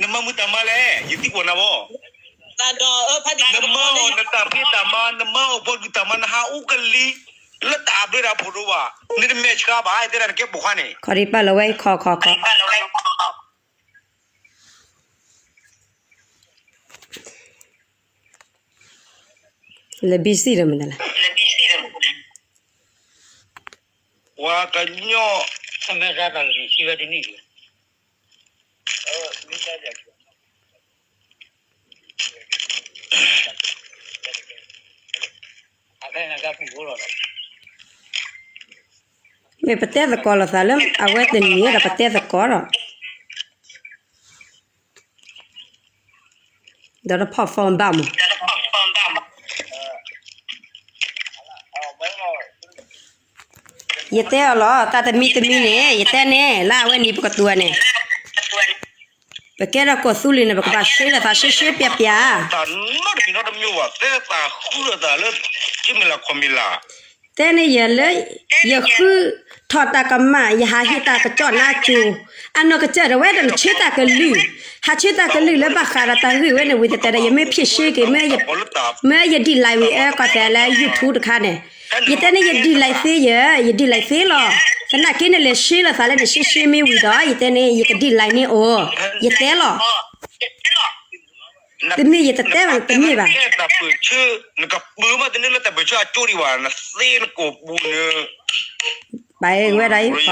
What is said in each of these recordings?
နမၤမုာ်တၢ်မၤလဲၣ်, ယသံကွၢ်နၤဘၣ်. နမၤအီၤနတၢ်ဖံးတၢ်မၤ, နမၤအီၤဘီဒုးတၢ်မၤ, နဟးအိၣ်ကလံၤလၢတၢ်အဘျုးတၢ်ဖှိၣ်ဒိၣ်ဘၣ်, နတမဲာ်ဆှးဘၣ်, တဲဒၣ်နကဲပိာ်ခွါန့ၣ်. ခီဒံးပာ်လီၤဝဲခီခီခီ လၢ busy ဒီးမနုၤလဲၣ်. ပှၤကညီ အမဲာ်သးတၢ်ဂ့ၢ်စံးဝဲတနံၣ် မ့ၢ်ပတဲသကိးလိာ်သးလၢအဝဲတနံၤဒီးပတဲသကိးဒီး ဒီးတဖီၣ် phone ဘၣ်မး. ယတဲအီၤလီၤ, တၢ်တမံၤတမံၤန့ၣ် ယတဲန့ၣ် လၢအဝဲနံၤပကတိၤန့ၣ် ပကဲထီၣ်ကီၢ်သူလ့ၤန့ၣ် ပကဘၣ်ရှဲလိာ်သးရှဲရှဲပျးပျး တၢ်နီတမံၤနီတမံၤဘၣ်, တဲသးဃုလိာ်သးလၢ ကမ့ၢ်လၢခီမ့ၢ်လၢ တဲန့ၣ်ယဲလၢ ယဃုထီၣ်တၢ်ကမၣ် ယဟးဟ့ၣ်တၢ်ကစီၣ်နါစိၤ, အနီၢ်ကစၢ်ဒၣ်ဝဲဒီးနဆၢတၢ်ကလုၢ်, ဟးဆၢတၢ်ကလုၢ်လၢဘၣ်ဃးဒီးတၢ်ဂ့ၢ်ဝဲန့ၣ် ဝံၤတတဲဒီး ယမ့ၢ်ဖံးရှဲက့ၤ မ့ၢ်ယ မ့ၢ်ယ delete ဝံၤအၢကီၢ်သဲးလၢ YouTube တခါန့ၣ်, ယတဲန့ၣ်ယ delete သ့ယဲ, ယ delete သ့လီၤ. သနာ်က့န့ၣ်လဲၤရှဲလိာ်သးလၢနရှဲရှဲမ့ၢ်ဝံၤဒီး ယတဲန့ၣ် ယက delete န့ၢ်အီၤ, ယတဲလီၤ. တမ့ၢ်ယတတဲဘၣ် တမ့ၢ်ဘၣ်. နကပၢၢ်မးတန့ၢ်လၢတၢ်ပၢၢ်ဆၢအကၠိဒံးဘၣ်, နသ့နကိာ်ပူၤန့ၣ် ဘၣ်ဝဲဒၣ်အံၤ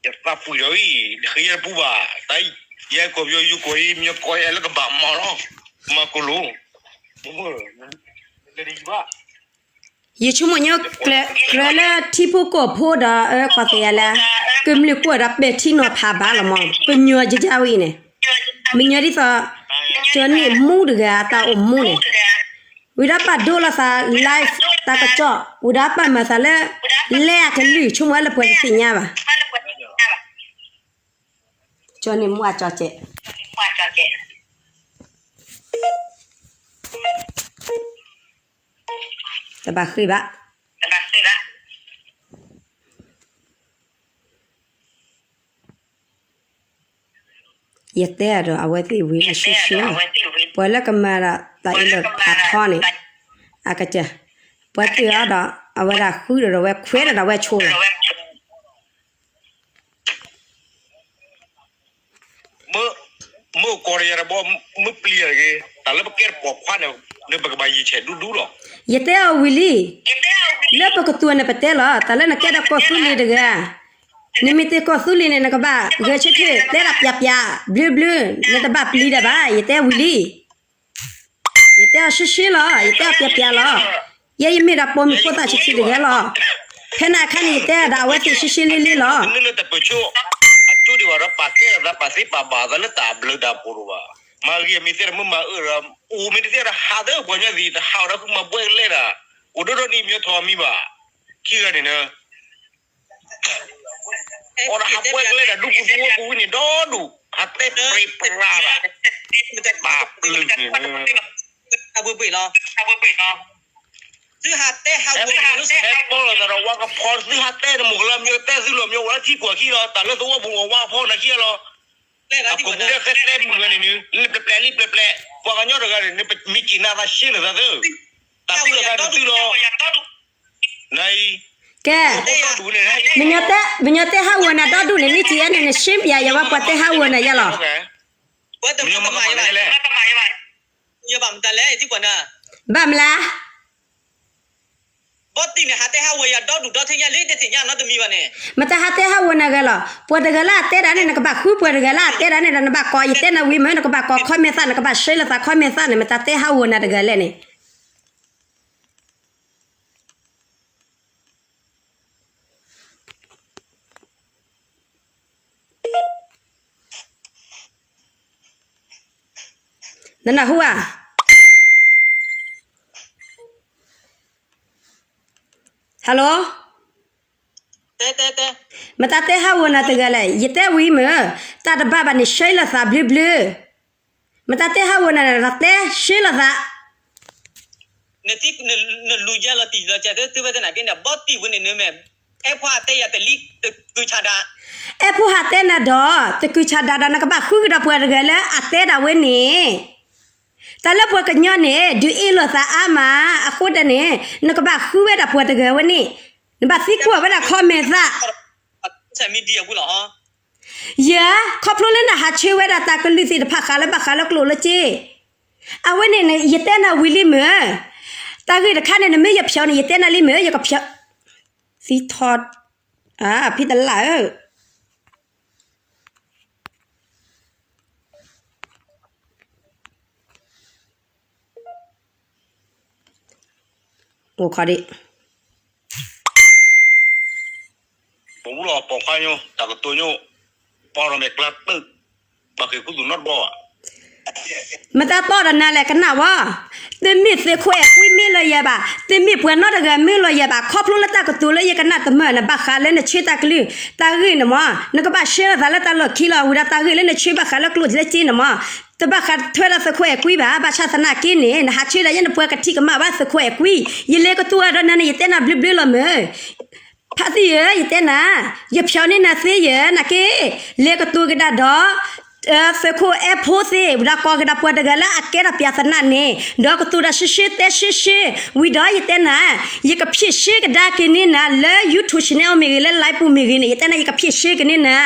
ယသးပှံၢ်ဒီးအံၤ ဃ့ယဲၢ်ပူၤဘၣ်, တၢ်အံၤ ယဲကိာ်ပယီၤ ယကိာ်အံၤ မ့ၢ်ယကိာ်ယဲလၢကဘၣ်မၤလီၤ, မၤကိၣ်လိၤ လၢဒံးဘၣ်. ယဆိကမိၣ်ညီ ကြၢးလၢထံဖိကီၢ်ဖိဒီး အၢကီၢ်သဲးယၤလၢ ကမျၢၢ်ကွၢ်ဒီးပဲာ်ထံနီၤဖးဘၣ်လီၤမး, ပညီယယါဝဲအံၤန့ၣ်, မညီဒ်သိး ကၠီန့ၣ်မူတဂၤအတၢ်အိၣ်မူန့ၣ်, ဝံၤဒီးပာ်ဒိလီၤသး live တၢ်ကစီၣ်, ဝံၤဒီးပာ်မၤသးလၢ လဲၤအကလုၢ် ဆိကမိၣ်လၢပှၤတသ့ၣ်ညါဘၣ်. ကၠီန့ၣ်မူအကၠီကဲး တဘၣ်ဃ့ဘၣ်. ယတဲအီၤဒီး အဝဲသ့ၣ်ဝံၤလၢရှဲရှဲ, ပှၤလၢကမၤဒီးတၢ်အံၤလၢဖးထီန့ၣ်, အကစၢ်, ပှၤတဲအီၤဒီး အဝဲဒၣ်ဃုဒီးဝဲခွဲးဒီးဝဲဆိလီၤ. မ့ၢ်ကိးဒီးယၤတဘျီ မ့ၢ်ပျံၤယၤတဂ့ၤ, တၢ်လၢပကဲတပိာ်ခွါန့ၣ် ပကဘၣ်ယံာ်ဆဲးဒူဒူလီၤ. ယတဲအီၤဝံၤလံ, လၢပကတိၤန့ၣ်ပတဲလီၤ, တၢ်လၢနကဲဒီးကီၢ်သူလ့ၤတဂၤ, နမ့ၢ်တ့ၢ်ကီၢ်သူလ့ၤန့ၣ် နကဘၣ်ဂဲၤဆၢထၢၣ် တဲဒၣ်ပျးပျး ဘျၢဘျၢ, နတဘၣ်ပျံၤဒၣ်ဘၣ်, ယတဲဝံၤလံ. ယတဲအီၤရှဲရှဲလီၤ, ယတဲအီၤပျးပျးလီၤ. ယဲယမ့ၢ်ဒၣ်ပိာ်မုၣ်ဖိသၣ်ဆံးဆံးတဂၤလီၤ. ဖဲန့ၣ်အခါန့ၣ် ယတဲဒၣ်အဝဲသ့ၣ်ရှဲရှဲလ့လ့လီၤ. တမ့ၢ်လၢတၢ်ပၢၢ်ဆၢအကၠိဒံးဘၣ်ဒီး ပာ်ကဲသးပာ်သ့ပာ်ဘၣ်သးလၢတၢ်ဘျုးတၢ်ဖှိၣ်ဒံးဘၣ်. မၤဂ့ၤအမ့ၢ်သ့ၣ်တမုၢ်မၤအၢဒီး အိၣ်မ့ၢ်တသ့ၣ်ဒီးဟးသၢပှၤညီသ့ၣ် တဟးဒီးဃုမၤဘှဲကလဲဒၣ်, အိၣ်ဒိၣ်ဒိၣ်န့ၣ်မ့ၢ်ထီၣ်မံၤဘၣ်. ခံဂၤန့ၣ်န အိၣ်ဒီးဟးဘှဲကလဲဒၣ်ဒူပူၤသဝီပူၤဝံၤန့ၣ်ဒီဒူၣ်, ဟးတဲပြံပြါဘၣ်, ဘၣ်ပျုၤန့ၣ်, သုဟးတဲဟးဝဲ, ဟဲပီလီၤသးဒီးဝါကဖီ, သုဟးတဲနမိၢ်ကလၢမ့ၢ်တဲသုလီၤမ့ၢ်ဝဲလၢထံကွၢ်ခံလီၤ, တၢ်လၢသဝီပူၤအဝါကဖီနၤခံလီၤ. အကိာ်ပူၤလၢဃဲတဲမုၢ်ဝဲန့ၣ်န့ၣ် လၢပျဲပျဲလံပျဲပျဲ, ပှၤကညီတဂၤန့ၣ် မ့ၢ်က့ၤနၤသးရှဲလိာ်သးသၢ, တၢ်သံလီၤသးန့ၣ်သုလီၤ. နအံၤ, ကဲ, ပှၤကညီတဲဟးဝဲနၤဒီဒူၣ်န့ၣ် မ့ၢ်က့ၤန့ၣ် နရှင်းပြယဝဲပှၤတဲဟးဝဲနၤယဲလီၤ. ဘၣ်မလါ ဘီတံၢ်န့ၣ် ဟးတဲဟးဝဲယၤဒီဒူၣ်ဒီထံၣ်ညါလံ တသ့ၣ်ညါနီတမံၤဘၣ်န့ၣ်. မတၤဟးတဲဟးဝဲနၤဂဲၤလီၤ. ပှၤတဂၤလၢအတဲဒၣ်န့ၣ် နကဘၣ်ဃုပှၤတဂၤလၢအတဲဒၣ်န့ၣ်ဒီး နဘၣ်ကိးယတဲနၤဝံၤမ့ၢ် နကဘၣ်ကိး comment သး နကဘၣ် share လိာ်သး comment သးန့ၣ် မတၤတဲဟးဝဲနၤတဂၤလဲၣ်န့ၣ် နနၢ်ဟူဧါ. Hello, မတၤတဲဟးဝဲနၤတဂၤလဲၣ်. ယတဲဝံၤမ့ၢ် တၢ်တဘၣ်ဘၣ်န့ၣ် share လိာ်သးဘျုးဘျုး. မတၤတဲဟးဝဲနၤ တၢ်တဲ share လိာ်သး နလူၤယဲလီၤတံၢ်လီၤကဲသ့ဝဲသနာ်က့န့ၣ် ဘီတံၢ်ဝဲန့ၣ်နမ့ၢ် အဲၣ်ဖိဟးတဲယၤတလံ တကုၤဆးဒး, အဲၣ်ဖိဟးတဲနၤဒီး တကုၤဆးဒးဒီး နကဘၣ်ဃုကဒီးပှၤတဂၤလၢအတဲဒၣ်ဝဲန့ၣ်, တၢ်လၢပှၤကညီန့ၣ် ဒုးအ့ၣ်လိာ်သးအါမး, အဃိဒၣ်န့ၣ် နကဘၣ်ဃုဝဲဒၣ်ပှၤတဂၤဝဲန့ၣ်, နဘၣ်သံကွၢ်ဝဲဒၣ် comment သး ယဲ ခီဖျိလၢနဟးဆှၢဝဲဒၣ်တၢ်ကလုၢ်သ့ၣ်တဖၣ်ဃးလၢဘၣ်ဃးလၢကျိာ်လၢစ့, အဝဲန့ၣ်န့ၣ် ယတဲနၤဝံၤလံမ့ၢ်, တၢ်ဂ့ၢ်တခါန့ၣ် နမ့ၢ်ယဖျီန့ၣ် ယတဲနၤလံမ့ၢ်, ယကဖျီ, သံထီ, ဖံတလၢ်ဧၢ အိၣ်ခီဒံး, ပူလီၤပိာ်ခွါညိ တၢ်ကတိၤညိ, ပီၢ်ဒီးမဲာ်ကျါတၢၢ်, ဘၣ်က့ၤခူသူၣ်နီတဘီဘၣ်. မတၤတီဒီးနၤလဲၣ်ကနၣ်ဝဲ, တမ့ၢ်သုးခိၣ်အဲၤကွံမ့ၢ်လီၤယဲဘၣ်, တမ့ၢ်ပှၤနီတဂၤမ့ၢ်လီၤယဲဘၣ်, ခီဖျိလၢတၢ်ကတိၤလၢယကနၣ်တမၢ်န့ၣ် ဘၣ်ဃးလၢနဆှၢတၢ်ကလုၢ်, တၢ်ဂ့ၢ်န့ၣ်မး နကဘၣ်ဆှၢလီၤသးလၢတၢ်လီၢ်ခံလီၤ, ဝံၤဒီးတၢ်ဂ့ၢ်လၢနဆှၢဘၣ်ဃးလၢကျိာ်လၢစ့န့ၣ်မး တဘၣ်ဃးထွဲဒီးသုးခိၣ်အဲၤကွံဘၣ်, ဘၣ်ဆၣ်သနာ်က့န့ၣ် နဟးဆှၢဒၣ်ယဲန့ၣ် ပှၤကထံၣ်ကမၣ်ဘၣ်သုးခိၣ်အဲၤကွံ, ယလဲၤကတိၤဒီးနၤန့ၣ် ယတဲနၤဘျုးဘျုးလီၤမ့ၢ်, ဖါသံၣ်ဧၢ, ယတဲနၤ, ယဖျီန့ၢ်နၤသ့ယဲ, နာ်က့, လဲၤကတိၤကဒါဒီး သုးခိၣ်အဲၣ်ဖိသ့ၣ် ဝံၤဒီးကိးကဒါပှၤတဂၤလၢအကဲထီၣ်ပၠးသနာ်န့ၣ် ဒီးကတိၤဒီးရှဲရှဲတဲရှဲရှဲ, ဝံၤဒီးယတဲနၤ, ယကဖံးရှဲကဒါက့ၤန့ၢ်နၤလၢ YouTube channel မ့ၢ်ဂ့ၤ လၢ live ပူၤမ့ၢ်ဂ့ၤန့ၣ် ယတဲနၤ ယကဖံးရှဲက့ၤန့ၢ်နၤ,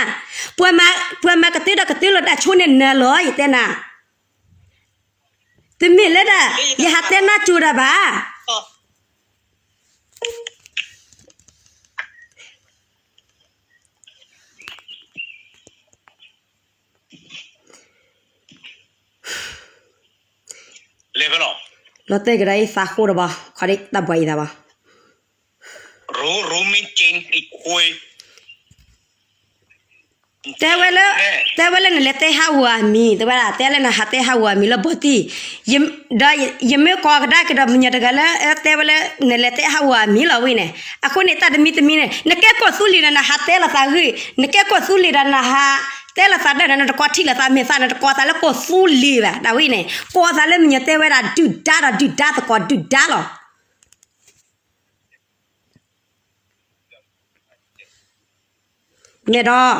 ပှၤမၤကတိၤဒီးကတိၤလီၤတၢ်ဆိန့ၢ်နၤလီၤ ယတဲနၤ တမ့ၢ်လၢဒၣ် ယဟးတဲနၢ်ကၠိတၢ်ဘၣ်. လီၤတဲာ်ကဒါအံၤသးဃိဒီးဘၣ် ခီဒတၢ်ဘှံးအံၤသးဘၣ်. တဲဝဲလၢ, တဲဝဲလၢနလဲၤတဲဟးဂီၤအမံၤ, တဲဝဲဒၣ် တဲလၢနဟးတဲဟးဂီၤအမံၤလၢဘီတံၢ်, ဒီးယမ့ၢ်ကိးကဒါက့ၤဒီးမညီတဂၤလၢ တဲဝဲလၢ နလဲၤတဲဟးဂီၤအမံၤလီၤဝဲန့ၣ်, အဃိန့ၣ် တၢ်တမံၤတမံၤန့ၣ် နကဲကီၢ်သူလ့ၤဒီးနဟးတဲလီၤသးဂ့ၢ်, နကဲကီၢ်သူလ့ၤဒီးနဟးတဲလီၤသးဒီး နတကိးထံၣ်လိာ်သးမဲာ်သး နတကိးသးလၢကီၢ်သူလ့ၤဘၣ် ဒၣ်ဝဲန့ၣ် ကိးသးလၢမညီတဲဝဲဒၣ် ဒုၣ်ဒါဒီးဒုၣ်ဒါသကိးဒုၣ်ဒါလီၤ. မ့ၢ်ဒီး,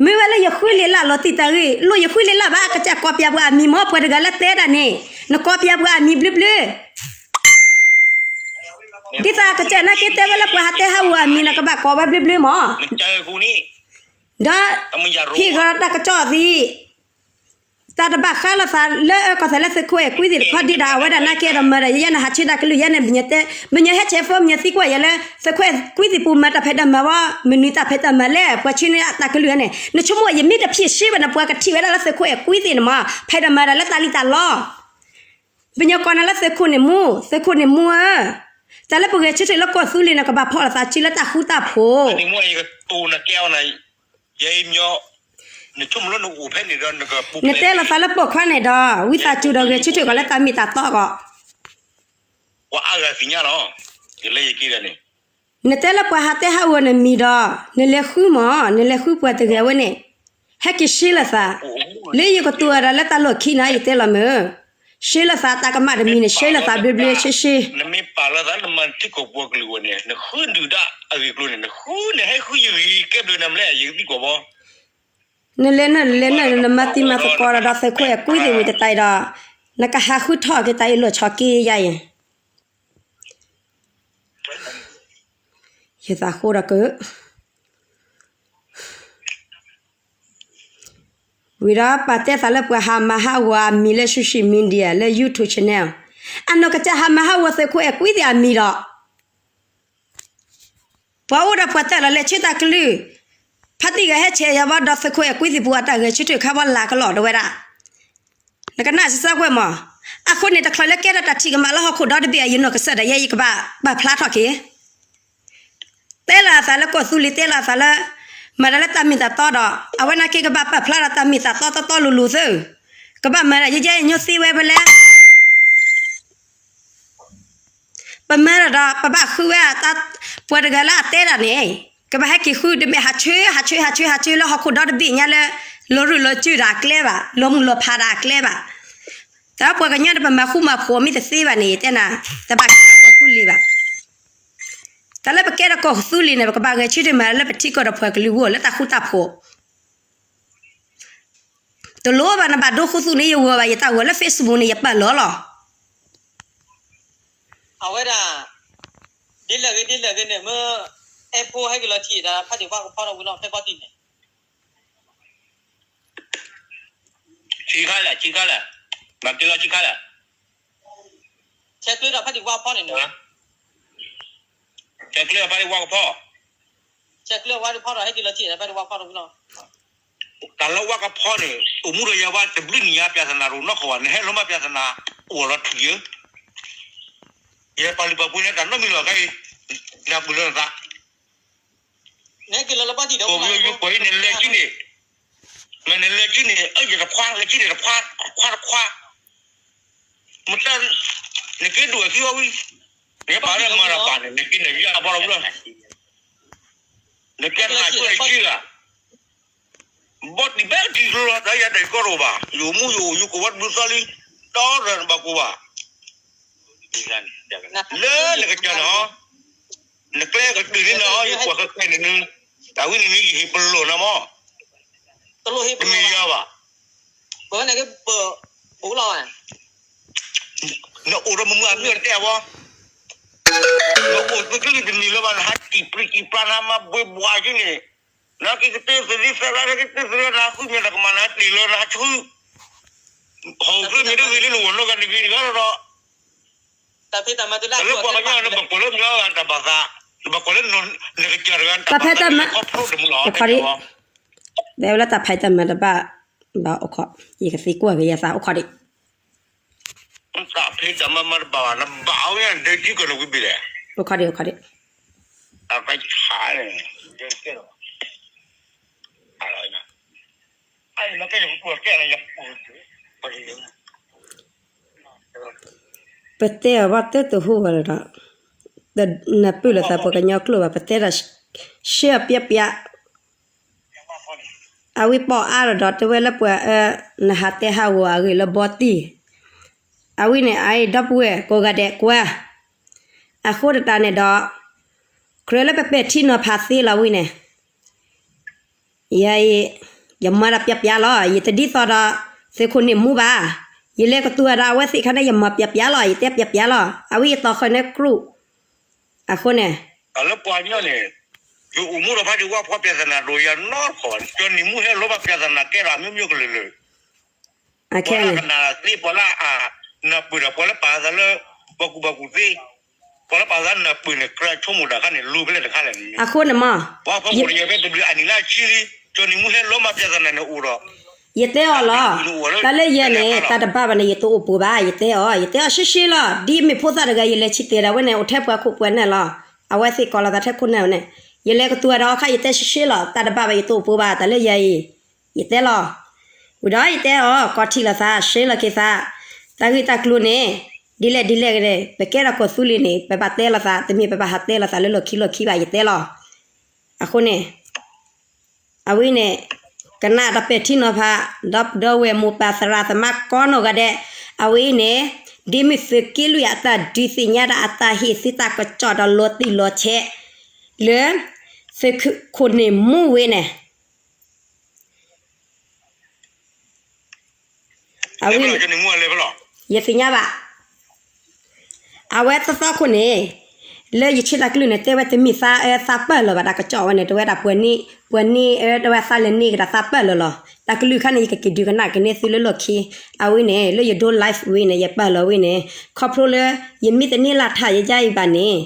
မ့ၢ်ဝဲလၢယဃုလ့ၤလၢ်လီၤတံၢ်တၢ်ဂ့ၢ်, လိၣ်ယဃုလ့ၤလၢ်ဘၣ် ကစၢ်ကိးပၠးပှၤအမံၤမ့ၢ် ပှၤတဂၤလၢတဲဒၣ်န့ၣ်, နကိးပၠးပှၤအမံၤဘျုးဘျုး, ဒ်သိးကစၢ်နာ်က့တဲဝဲလၢပှၤဟးတဲဟးဂီၤအမံၤ နကဘၣ်ကိးဝဲဘျုးဘျုးမ့ၢ်, ဒီး, ဟ့ၣ်ဂီၤတၢ်ကစီၣ်သံ တၢ်တဘၣ်ဃးလိာ်သးလၢအကီၢ်သးလၢသုးခိၣ်အဲၤကွံသ့ၣ်တခီဒံးဒီး အဝဲဒၣ်နာ်က့ဒီးမၤဒီး ယဲယဲနဟးဆှၢတၢ်ကလုၢ်ယဲန့ၣ် မညီတဲ, မညီဟဲဆဲးဖိ မညီသံကွၢ်ယဲလၢ သုးခိၣ်အဲၤကွံသ့ၣ်ပူၤမၤတၢ်ဖံးတၢ်မၤဝဲ, မနုၤတၢ်ဖံးတၢ်မၤလဲၣ် ပှၤဆှၢန့ၢ်တၢ်ကလုၢ်န့ၣ် နဆိကမိၣ်ယမ့ၢ်တဖံးရှဲဘၣ်န့ၣ် ပှၤကထံၣ်ဝဲဒၣ်လၢသုးခိၣ်အဲၤကွံသ့ၣ်န့ၣ်မ့ၢ် ဖံးတၢ်မၤတၢ်လၢတၢ်လံၣ်တၢ်လီ, ပညီကိးနၤလၢသုးခိၣ်န့ၣ်မူ, သုးခိၣ်န့ၣ်မူဧၢ, တၢ်လၢပဂဲၤဆၢထၢၣ်လၢကီၢ်သူလ့ၤန့ၣ် ကဘၣ်ဖီၣ်လိာ်သးစုလၢတၢ်ဃူတၢ်ဖိး နတဲလိာ်သးလၢပိာ်ခွါန့ၣ်ဒီး ဝံသးစူၤဒီးဂဲၤဆၢထၢၣ်ကီးလၢတၢ်မ့ၢ်တၢ်တီကီး, နတဲလၢပှၤဟးတဲဟးဂီၤနမံၤဒီး နလဲၤဃုမ့ၢ် နလဲၤဃုပှၤတဂၤဝဲန့ၣ်, ဟဲက့ၤရှဲလိာ်သး, လၢယကတိၤဝဲဒၣ်လၢတၢ်လီၢ်ခံန့ၣ် ယတဲလီၤမ့ၢ်, ရှဲလိာ်သးတၢ်ကမၣ်တမံၤန့ၣ် ရှဲလိာ်သးဘျ့ဘျ့ရှဲရှဲ နမ့ၢ်ပာ်လီၤသးနမၤထံကီၢ်ပှၤကလုာ်ဝဲန့ၣ် နဃုဒုၣ်ဒါအဂ့ၢ်အကျိၤန့ၣ် နဃုန့ၣ် ဟဲဃုယဂ့ၤကဲဘျုးနၤမလဲၣ် ယကသံကွၢ်ဘီ, နလဲၤနလဲၤနမၤတံၤမၤသကိးဒီးသုးခိၣ်အဲၤကွံသ့ၣ်ဝံၤတတၢ်အံၤဒီး နကဟးဃုထီၣ်က့ၤတၢ်အံၤလီၤဆီက့ယါအံၤ, ယသးဃိဒီးက ဝံၤဒီးပာ်တဲသးလၢပှၤဟးမၤဟးဂီၤအမံၤလၢ social media လၢ YouTube channel, အနီၢ်ကစၢ်ဟးမၤဟးဂီၤသုးခိၣ်အဲၤကွံသ့ၣ်အမံၤဒီး ပှၤအိၣ်ဒီးပှၤတၢ်လီၤလဲၤဆၢတၢ်ကလုၢ်, ဖါတံၢ်ဂၤဟဲဆဲးယၤဘၣ်ဒီးသုးခိၣ်အဲၤကွံသ့ၣ်ပူၤအတၢ်ဂဲၤဆၢထၢၣ်ခါဘၣ်လၤကလီၤတဝဲဒၣ်, နကနၣ်စံးစၢ်ကွဲးမး, အဃိန့ၣ်တချုးလၢကဲထီၣ်တၢ်ထံၣ်ကမၣ်လၢဟီၣ်ခိၣ်ဒီတဘ့ၣ်အံၤ ယနီၢ်ကစၢ်ဒၣ်ယဲယကဘၣ်ပာ်ဖျါထီၣ်က့ၤ တဲလီၤအသးလၢကီၢ်သူလ့ၤ တဲလီၤအသးလၢ မၤတၢ်လၢတၢ်မ့ၢ်တၢ်တီဒီး အဝဲနာ်က့ကဘၣ်ပာ်ဖျါဒီးတၢ်မ့ၢ်တၢ်တီတီတီလိၤလိၤသ့, ကဘၣ်မၤဒၣ်ယဲယဲညီသ့ဝဲဖဲလဲၣ် ပမၤဒီး ပဘၣ်ဃုဝဲ ပှၤတဂၤလၢအတဲဒၣ်န့ၣ် ကဘၣ်ဟဲက့ၤဃု တမ့ၢ်ဟးဆှၢ ဟးဆှၢ ဟးဆှၢ ဟးဆှၢလၢဟီၣ်ခိၣ်ဒီတဘ့ၣ်ညါလၢ လီၤရူၢ်လီၤစၢၤတၢ်အကျဲဘၣ် လီၤမုၢ်လီၤဖးတၢ်အကျဲဘၣ်, တၢ်ပှၤကညီတပမၤဃူမၤဖိးမ့ၢ်တသ့ဘၣ်န့ၣ် ယတဲနၤ တဘၣ်ကဲထီၣ်ကီၢ်သူလ့ၤဘၣ်. တၢ်လၢပကဲထီၣ်ကီၢ်သူလ့ၤန့ၣ် ပကဘၣ်ဂဲၤဆၢထၢၣ်မၤလၢပထံကီၢ်ဒီးပှၤကလုာ်အဂီၢ်လၢတၢ်ဃူတၢ်ဖိး, တလိၣ်ဘၣ်နဘၣ်ဒိဃူသူန့ၣ် ယဂီၤဘၣ်ယတၢ်ဂီၤလၢ Facebook န့ၣ် ယပာ်လီၤလီၤ. အဝဲဒၣ် ဒ်လဲၣ်ဂ့ၤဒ်လဲၣ်ဂ့ၤန့ၣ် မ့ၢ်အဲၣ်ဖိဟဲက့ၤလီၤထံၣ်ဒၣ်ဖးဒံးဝါကဖီထီၣ်ဝံၤလီၤ ဖဲဘီတံၢ်န့ၣ် ဆံခါလဲၣ် ဆံခါလဲၣ်, မၤက့ၤလီၤဆံခါလဲၣ်, ဆဲးကျၢဒီးဖးဒံးဝါဖီန့ၣ်, ဆဲးကျၢဖးဒံးဝါကဖီ, ဆဲးကျၢဝါဒံးဖီဒီးဟဲက့ၤလီၤထံၣ်ဖးဒံးဝါဖီဒီးဝံၤလီၤ. တၢ်လၢဝါကဖီန့ၣ် အိၣ်မူဒီးယၤဝဲတဘျုးနံၣ်ညါ ပြဿနာတအိၣ်နီတခီဘၣ်, နဟဲလီၤမးပြဿနာ အိၣ်လီၤထူၣ်ယဲ, ယပာ်လုၢ်ပာ်ပှ့ၤန့ၣ်တၢ်နီတမံၤလီၤ ခဲအံၤ, နၢ်ပၢၢ်လၢနသး ကိးပယီၤယကွဲးအံၤန့ၣ်လဲၤကံန့ၣ်, မ့ၢ်န့ၣ်လဲၤကံန့ၣ် အၢယတခွါ လဲၤကံန့ၣ်တခွါ တခွါတခွါ, မတၢ် နက့ၤဒိၣ်ဝဲခံဝီဝံၤ, နပာ်လၢမၤတၢ်ပာ်န့ၣ် နက့ၤန့ၣ်ယါဘီလီၤဘျီ, နကဲနၤကွဲးနကံဂၤ ဘီတံၢ်ဘဲတံၢ်ကျိလီၤ တၢ်ယၤတၢ်ကီတအိၣ်ဘၣ်, ယအိၣ်မူယအိၣ်ယကဝီတဘျုးသီလံ, တီရၢနဘၣ်ကိးဘၣ်, လၢနကစၢ်န့ၣ်ဟီ, နကျဲကတုၤန့ၣ်နဟီ ယကွၢ်ဃဲၤဃဲၤန့ၣ်နု, တၢ်ဝံၤန့ၣ်နု ယဟ့ၣ်ပလီၢ်နၤမး, တမ့ၢ်ယၤဘၣ်, နအိၣ်ဒီးမုၢ်မုၢ်အမံၤအတဲအဝဲ, နအိၣ်သုးကလုာ်တနံၤလၢၤဘၣ် နဟးတံၢ်ပြံးတံၢ်ပြါနဟးမၤဘှ့ဘှါက့န့ၣ်, နက့ၤကတၢၢ်သရံးသရါ နကတၢၢ်သရံးနဟးဃုမ့ၢ်တၢ်ကမၣ်နဟးတ့ၢ်လၢနဟးဆှု, ဟီၣ်ကျၢၢ်မ့ၢ်တဂ့ၤလၢနဂီၢ်နီၢ်ဂၤတဂ့ၤတဂၤလီၤဒီး, တၢ်လၢပှၤကညီနဘၣ်ကွၢ်လၢမ့ၢ်အဂၤတၢ်ဘၣ်သး, နဘၣ်ကွၢ်လၢနကစၢ်တဂၤတၢ်ဘၣ်သးခီဖျိတမုာ်လီၤ, တဲဝဲလၢတၢ်ဖံးတၢ်မၤတဘၣ်ဘၣ်အိၣ်ခိး, ယကသံကွၢ်က့ၤယသးအိၣ်ခိးဒံး, တၢ်ဖံးတၢ်မၤမၤတဘၣ်ဘၣ် နဘၣ်အီၤညါ နဒဲကံကီၢ်နဝံၤဘ့ၣ်လဲၣ်, အိၣ်ခိးဒံး အိၣ်ခိးဒံး, တၢ်ဖံးဆါန့ၣ် ပတဲအီၤဘၣ်တၢ်တဟူးဘၣ်ဒီး, နပုၢ်လိာ်သးပှၤကညီကျိာ်ဘၣ် ပတဲဒီး, ရှဲအပျဲပျဲ, အဝံပီၣ်အါဒီးဒီးတဲဝဲလၢပှၤအၢ, နဟးတဲဟးဂီၤအဂ့ၢ်လၢဘီတံၢ်, အဝံန့ၣ် အအံၤဒီပုၢ်ဝဲၢ်ကိးဂၤဒဲးကွၢ်, အဃိသတးန့ၣ်ဒီး, ကြၢးလၢပပဲာ်ထံနီၤဖးသ့လီၤဝံန့ၣ် ယၤအံၤ, ယမၤတၢ်ပျဲပျဲလီၤ, ယတဒ်သိးဒီး သုးခိၣ်န့ၣ်မူဘၣ်, ယလဲၤကတိၤဒီးအဝဲသ့ၣ်ခါန့ၣ် ယမၤပျဲပျဲလီၤ, ယတဲပျဲပျဲလီၤ, အဝဲယတီၤဃာ်န့ၣ်ကြူၢ်, အဃိန့ၣ်, တၢ်လၢပှၤကညီန့ၣ်, ယအိၣ်မူဒီးဖါတံၢ်ဝါဖီ ပြဿနာတအိၣ်ယၤနီတခီ, ကၠီနံၤမူဟဲလီၤဘၣ် ပြဿနာကဲထီၣ်အမျိုးမျိုးကလုာ်လုာ် ပှၤလၢအကနၣ်သ့ ပှၤလၢအနၢ်ပၢၢ်ဒီး ပှၤလၢပာ်သးလၢ ပှၤကူၣ်ဘၣ်ကူၣ်သ့, ပှၤလၢပာ်သးနၢ်ပၢၢ်န့ၣ် ကြၢးဆိကမိၣ်တၢ်ခါန့ၣ် လိၤဖဲလဲၣ်တခါလဲၣ်န့ၣ်, အဃိန့ၣ်မး, ပှၤဖီခိၣ်တယဲၢ်ဖဲတဘျုးအနံၣ်လၢအဆံလံ, ကၠီနံၤမူဟဲလီၤမး ပြဿနာန့ၣ်အိၣ်ဒီး, ယတဲအီၤလီၤ, တၢ်လၢယဲန့ၣ် တၢ်တဘၣ်ဘၣ်န့ၣ် ယတအိၣ်ပှိၤဘၣ် ယတဲအီၤ, ယတဲအီၤရှဲရှဲလီၤ, ဒ်မ့ၢ်ဖိသၣ်တဂၤ ယလဲၤဆံးတဲာ်ဒီးအဝဲန့ၣ် အိၣ်ထဲပှၤခိၣ်ပှၤနၢ်လီၤ, အဝဲသ့ၣ်ကိးလီၤသးထဲခိၣ်နၢ်န့ၣ်, ယလဲၤကတိၤဒီးအခါ ယတဲရှဲရှဲလီၤ, တၢ်တဘၣ်ဘၣ် ယတအိၣ်ပှိၤဘၣ်တၢ်လၢယဲအံၤ, ယတဲလီၤ, ဝံၤဒီးယတဲအီၤ ကီၢ်ထံးလိာ်သး ရှဲလီၤက့ၤသး, တၢ်ဂ့ၢ်တၢ်ကျိၤန့ၣ်, ဒ်လဲၣ်ဒ်လဲၣ်ဂ့ၤန့ၣ် ပကဲထီၣ်ကီၢ်သူလ့ၤန့ၣ် ပဘၣ်တဲလိာ်သး တမ့ၢ်ပဘၣ်ဟးတဲလိာ်သးလၢလီၢ်ခံလီၢ်ခံဘၣ် ယတဲလီၤ, အဃိန့ၣ် အဝဲန့ၣ်, ကနၣ်တၢ်ပဲာ်ထံနီၤဖး, ဒီပုၢ်ဒီဝဲၢ်မိၢ်ပၢ်သရၣ်သမါကိးနီၢ်ဂၤဒဲး, အဝဲအံၤန့ၣ်, ဒ်မ့ၢ်သုးက့လွံၢ်အတၢ်ဒုးသ့ၣ်ညါဒီးအတၢ်ဟ့ၣ်သုးတၢ်ကစီၣ်ဒီးလီၤတံၢ်လီၤဆဲး, လၢ, သုးခိၣ်န့ၣ်မူဝဲန့ၣ်, အဝဲ, ယသ့ၣ်ညါဘၣ် အဝဲသီသီခိၣ်န့ၣ်, လၢယဆ့တၢ်ကလုၢ်န့ၣ် တဲဝဲတမ့ၢ်သးအၢသးပၢၢ်လၢၤဘၣ် တၢ်ကစီၣ်ဝဲန့ၣ် တဲဝဲဒၣ်ပှၤန့ၢ်, ပှၤန့ၢ်အၢ တဲဝဲသးလဲၤန့ၢ်ကဒီးသးပၢၢ်လၢၤလီၤ. တၢ်ကလုၢ်ခါန့ၣ် ယကက့ၤဒုးကနၣ်က့ၤန့ၢ်သုလၢလီၢ်ခံ, အဝဲန့ၣ် လၢယဒိ live ဝဲန့ၣ် ယပာ်လီၤဝဲန့ၣ်, ခီဖျိလၢ ယမ့ၢ်တန့ၢ်လၢ်ထးယယါအံၤဘၣ်န့ၣ်,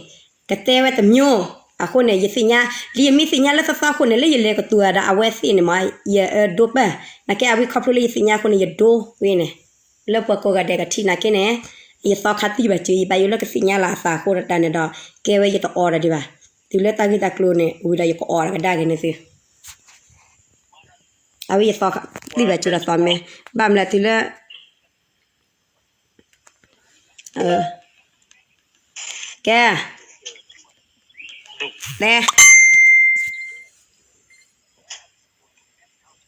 ကတဲဝဲတမျိုး, အဃိန့ၣ် ယသ့ၣ်ညါ, ဒ်ယမ့ၢ်သ့ၣ်ညါလၢသီသီခိၣ်န့ၣ် လၢယလဲၤကတိၤဒီးအဝဲသ့ၣ်န့ၣ်မး, ယအၢဒိပၢၢ်, နာ်က့အဝဲခီဖျိလၢယသ့ၣ်ညါအဃိန့ၣ် ယဒိဝဲန့ၣ် လၢပှၤကိးဂၤဒဲးကထံၣ်နာ်က့န့ၣ်, ယသီခါသံဘၣ်စၢၤ ယဘၣ်ယိၣ်လၢကသ့ၣ်ညါလၢအသးအဃိတၢ်န့ၣ်ဒီး, ကဲဝဲယတအီၣ်ဒီးဒံးဘၣ်, တုၤလၢတၢ်ဂ့ၢ်တၢ်ကျိၤန့ၣ် ဝံၤဒီးယကအီၣ်ဒီးကဒါက့ၤန့ၢ်သု, အဝဲယသီခါသံဘၣ်စၢၤဒီးသီမ့ၢ်, ဘၣ်မနုၤလဲၣ်တုၤလၢ ကဲ, တဲ,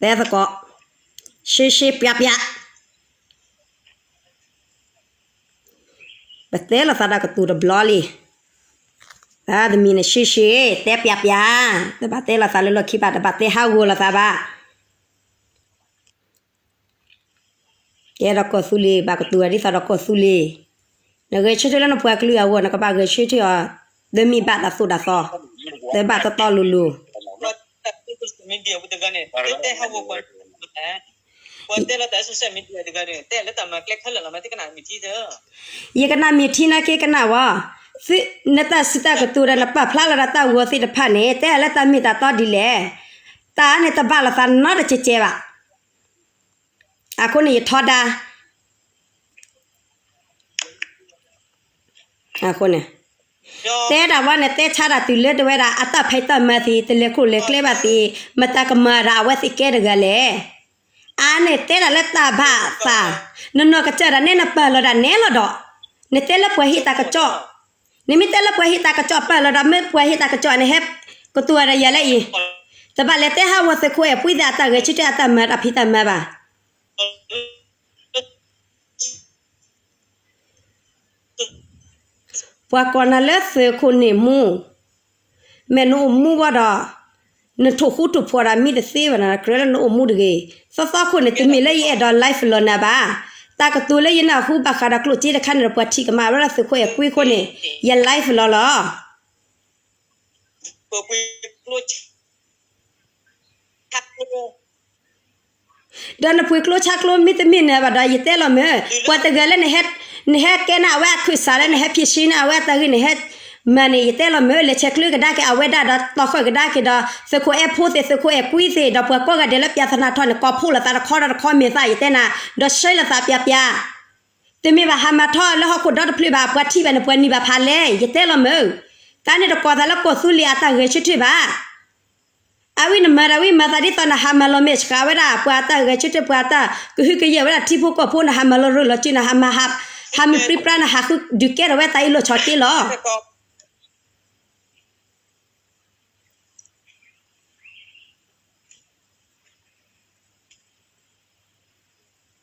တဲသကိး, ရှဲရှဲပျါပျါ, ပတဲလိာ်သးဒီးကတိၤတဘျီလံ. တၢ်တမံၤန့ၣ် ရှဲရှဲ, တဲပျးပျး, တဘၣ်တဲလိာ်သးလၢလီၢ်ခံဘၣ်, တဘၣ်တဲဟးဂီၤလိာ်သးဘၣ်. ကဲဒီးကီၢ်သူလ့ၤ ဘၣ်ကတိၤဝဲဒ်သိးဒီးကီၢ်သူလ့ၤ, နဂဲၤဆၢထၢၣ်လၢနပှၤကလုာ်အဂီၢ် နကဘၣ်ဂဲၤဆၢထၢၣ်အီၤ, တမ့ၢ်ဘၣ်တၢ်သိၣ်တၢ်သီ, တဘၣ်တီတီလိၤလိၤ. ယကနၣ်မ့ၢ်ထံနာ်က့ကနၣ်ဝဲ, နတၢ်စံးတၢ်ကတိၤဒီး နပာ်ဖျါလီၤဒီးတၢ်ဂီၤသ့ၣ်တဖၣ်န့ၣ် တဲလၢတၢ်မ့ၢ်တၢ်တီဒ်လဲၣ်. တၢ်န့ၣ်တဘၣ်လိာ်သးနီတကဲးကဲးဘၣ်. အဃိန့ၣ်ယထီဒါ အဃိန့ၣ် တဲဒၣ်ဝဲန့ၣ် တဲဆါဒၣ်တုၤလၢတဝဲဒၣ် အတၢ်ဖံးတၢ်မၤသ့ၣ် တလဲၤခိၣ်လဲၤကျဲဘၣ်သ့ၣ် မတၤကမၤဒၣ်အဝဲသ့ၣ်ကဲတဂၤလဲၣ်. အါန့ၣ်တဲဒၣ်လၢတၢ်ဘၣ်သး, နနီၢ်ကစၢ်ဒၣ်နဲနပာ်လီၤဒၣ်နဲလီၤဒီး, နတဲလၢပှၤဟ့ၣ်တၢ်ကစီၣ်, နမ့ၢ်တဲလၢပှၤဟ့ၣ်တၢ်ကစီၣ်ပာ်လီၤဒီး မ့ၢ်ပှၤဟ့ၣ်တၢ်ကစီၣ်န့ၣ် ဟဲကတိၤဝဲဒၣ်ယၤလၢအံၤ, တဘၣ်လဲၤတဲဟးဂီၤသုးခိၣ်အဲၣ်ကွံသ့ၣ်အတၢ်ဂဲၤဆၢထၢၣ်အတၢ်မၤတၢ်ဖံးတၢ်မၤဘၣ်. ပှၤကိးနၤလၢသုးခိၣ်န့ၣ်မူ, မ့ၢ်နအိၣ်မူဝဲဒီး, နထိၣ်ဃူထိၣ်ဖိးဒီးမံတသ့ဘၣ်နၤ ကြၢးလၢနအိၣ်မူတဂ့ၤ. သီသီခိၣ်န့ၣ် တမ့ၢ်လၢယအဲၣ်ဒိး live လီၤနၤဘၣ်. တၢ်ကတိၤလၢယနၢ်ဟူဘၣ်ဃးဒီးကျိၣ်စ့တခါန့ၣ်ဒီး ပှၤထံၣ်ကမၣ်ဝဲဒၣ်သုးခိၣ်အဲၣ်ကွံအဃိန့ၣ် ယ live လီၤလီၤ. ဒီးနပှ့ၤကျိဆါကျိမ့ၢ်တမ့ၢ်နၤဘၣ်ဒီး ယတဲလီၤမ့ၢ်, ပှၤတဂၤလၢ နဟဲကဲနၤအဝဲအခၢၣ်စးလၢနဟဲဖံးဆံနၤအဝဲအတၢ်ဂ့ၢ်န့ၣ် ဟဲမၤန့ၣ် ယတဲလီၤမ့ၢ် လဲၤဆဲးကျၢကဒါက့ၤအဝဲဒၣ်ဒီး တီၢ်ဃီၣ်ကဒါက့ၤဒီး သုးခိၣ်အဲၣ်ဖိသ့ၣ် သုးခိၣ်အဲၣ်ကွံသ့ၣ် ဒီးပှၤကိးဂၤဒဲးလၢပျးသနၢ်ထီၣ်န့ၣ် ကိးဖှိၣ်လိာ်သးတခီဒီးတခီမ့ၢ်သး ယတဲနၤ, ဒီးရှဲလိာ်သးပျးပျး တမ့ၢ်ဘၣ်ဟးမၤထီၣ်လၢဟီၣ်ခိၣ်ဒီတဖျၢၣ်ဘၣ် ပှၤထံၣ်ဘၣ်န့ၣ် ပှၤနံၤဘၣ်ဖးလဲၣ် ယတဲလီၤမ့ၢ်. တၢ်န့ၣ်တကိးသးလၢကီၢ်သူလ့ၤအတၢ်ဂဲၤဆၢထၢၣ်ဘၣ်. အဝဲနမၤတၢ်ဝံၤမၤသးဒ်သိးနဟးမၤလီၤမဲာ်ဆှးဝဲဒၣ် ပှၤအတၢ်ဂဲၤဆၢထၢၣ် ပှၤအတၢ်ကဟုကယာ်ဝဲဒၣ်ထံဖိကီၢ်ဖိ နဟးမၤလီၤရၢၢ်လီၤစၢၤ နဟးမၤ ဟးမုၢ်ပြံပြါ နဟးဃုဒုးကဲထီၣ်ဝဲတၢ်အ့ၣ်လိာ်ဆိးက့လီၤ. ဒီးတဲမ့ၢ်ယဘှံးန့ၢ်နၤ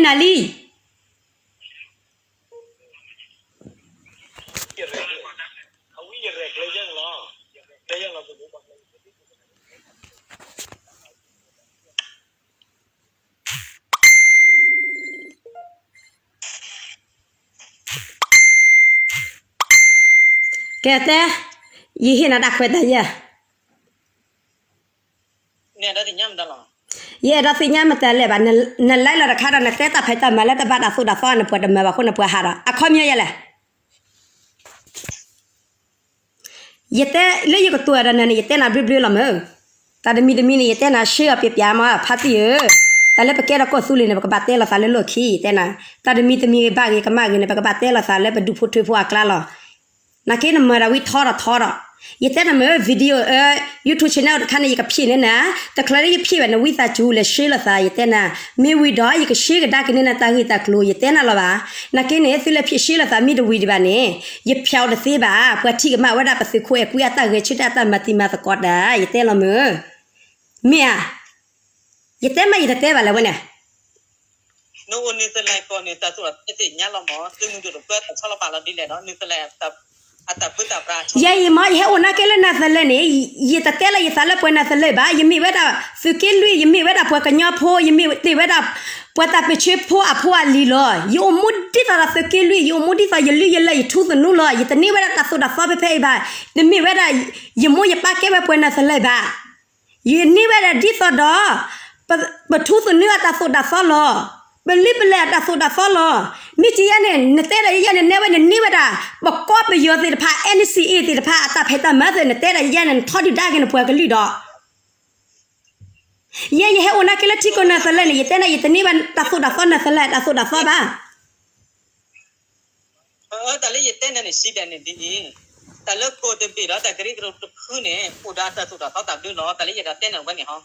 လံ. ကဲတဲ, ယဟ့ၣ်နၤတၢ်ခွဲးတၢ်ယာ်, ယအဲၣ်ဒိးသ့ၣ်ညါမတၤလဲၣ်ဘၣ်, နလဲၤလီၤတခါဒီး နတဲတၢ်ဖံးတၢ်မၤလၢတဘၣ်တၢ်သိၣ်တၢ်သီန့ၣ် ပှၤတမၤဘၣ်အဃိန့ၣ် ပှၤဟးဒီး အခီပညီယဲလဲၣ်. ယတဲလၢယကတိၤဒီးနၤန့ၣ် ယတဲနၤဘျုးဘျုးလီၤမ့ၢ်. တၢ်တမံၤတမံၤန့ၣ် ယတဲနၤရှဲအီၤ ပျဲပျဲမး ဖါတံၢ်ဧၢ, တၢ်လၢပကဲထီၣ်ကီၢ်သူလ့ၤန့ၣ် ပကဘၣ်တဲလိာ်သးလၢလီၢ်ခံ ယတဲနၤ, တၢ်တမံၤတမံၤဂ့ၤဘၣ်ဂ့ၤကမၣ်ဂ့ၤန့ၣ် ပကဘၣ်တဲလိာ်သးလၢပဒူၣ်ဖိထၢဖိအကျါလီၤ. နာ်က့နမၤတၢ်ဝံၤထီဒီးထီဒီး, ယတဲနၤမ့ၢ် video, YouTube channel တခါန့ၣ် ယကဖံးန့ၢ်နၤ, တချုးလၢယဖံးဘၣ်န့ၣ် ဝံသးစူၤလဲၤရှဲလိာ်သး ယတဲနၤ, မ့ၢ်ဝံၤဒီး ယကရှဲကဒါက့ၤန့ၢ်နၤတၢ်ဂ့ၢ်တၢ်ကျိၤ ယတဲနၤလီၤဘၣ်. နာ်က့န့ၣ် သုလဲၤဖံးရှဲလိာ်သးမ့ၢ်တဝံၤဒံးဘၣ်န့ၣ် ယဖျါအီၤတသ့ဘၣ်, ပှၤထံၣ်ကမၣ်ဝဲဒၣ်ပသုးခိၣ်အဲၣ်ကွံအတၢ်ဂဲၤဆၢထၢၣ်အတၢ်မၤတံၤမၤသကိးတၢ် ယတဲလီၤမ့ၢ်. မ့ၢ်ဧါ, ယတဲမ့ၢ်ယတတဲဘၣ်လဲၣ်ဝဲန့ၣ်. ယအံၤမ့ၢ် ယဟဲအိၣ်နာ်က့လၢနၤသလဲၣ်န့ၣ်, ယတတဲလၢယသးလၢပှၤနၤသလဲၣ်ဘၣ်, ယမ့ၢ်ဝဲဒၣ်သုးက့လွံၢ်, ယမ့ၢ်ဝဲဒၣ်ပှၤကညီဖိ, ယမ့ၢ်တ့ၢ်ဝဲဒၣ်ပှၤတၢ်ပၢၢ်ဆၢဖိအဖိအလံၤလီၤ. ယအိၣ်မူဒ်သိးဒီးသုးက့လွံၢ်, ယအိၣ်မူဒ်သိးယလုၢ်ယလၢၢ်ယထူသနူလီၤ. ယတန့ၢ်ဝဲဒၣ်တၢ်သိၣ်တၢ်သီဖဲဖဲအံၤဘၣ်. တမ့ၢ်ဝဲဒၣ်ယမိၢ်ယပၢ်ကဲဝဲပှၤနၤသလဲၣ်ဘၣ်. ယန့ၢ်ဝဲဒၣ်ဒ်သိးဒီး ပထူသနူအတၢ်သိၣ်တၢ်သီလီၤ. ပလုၢ်ပလၢ်အတၢ်သိၣ်တၢ်သီလီၤ. မ့ၢ်ကယဲၢ်န့ၣ် နတဲဒၣ်ယဲၢ်န့ၣ် နဲဝဲန့ၣ်န့ၢ်ဝဲဒၣ် ပကီၢ်ပယီၤသ့ၣ်တဖၣ် NCA သ့ၣ်တဖၣ် အတၢ်ဖံးတၢ်မၤသ့ၣ် နတဲဒၣ်ယဲၢ်န့ၣ် နထီဒုၣ်ဒါက့ၤနပှၤကလုာ်ဒီး ယဲၢ်ယဟဲအိၣ်နာ်က့လၢထံကီၢ်နၤသလဲၣ်န့ၣ် ယတဲနၤ ယတန့ၢ်ဘၣ်တၢ်သိၣ်တၢ်သီနၤသလဲၣ် တၢ်သိၣ်တၢ်သီဘၣ်. တၢ်လၢယတဲနၤန့ၣ် စံးဒၣ်န့ၣ်ဒ်အံၤ, တၢ်လၢကီၢ်တဘ့ၣ်ဒီးတၢ်ကရၢကရိတဖုန့ၣ် အိၣ်ဒီးအတၢ်သိၣ်တၢ်သီတၢ်ဘျုးလီၤ. တၢ်လၢယအဲၣ်ဒိးတဲနၤဝဲန့ၣ်ဟီ,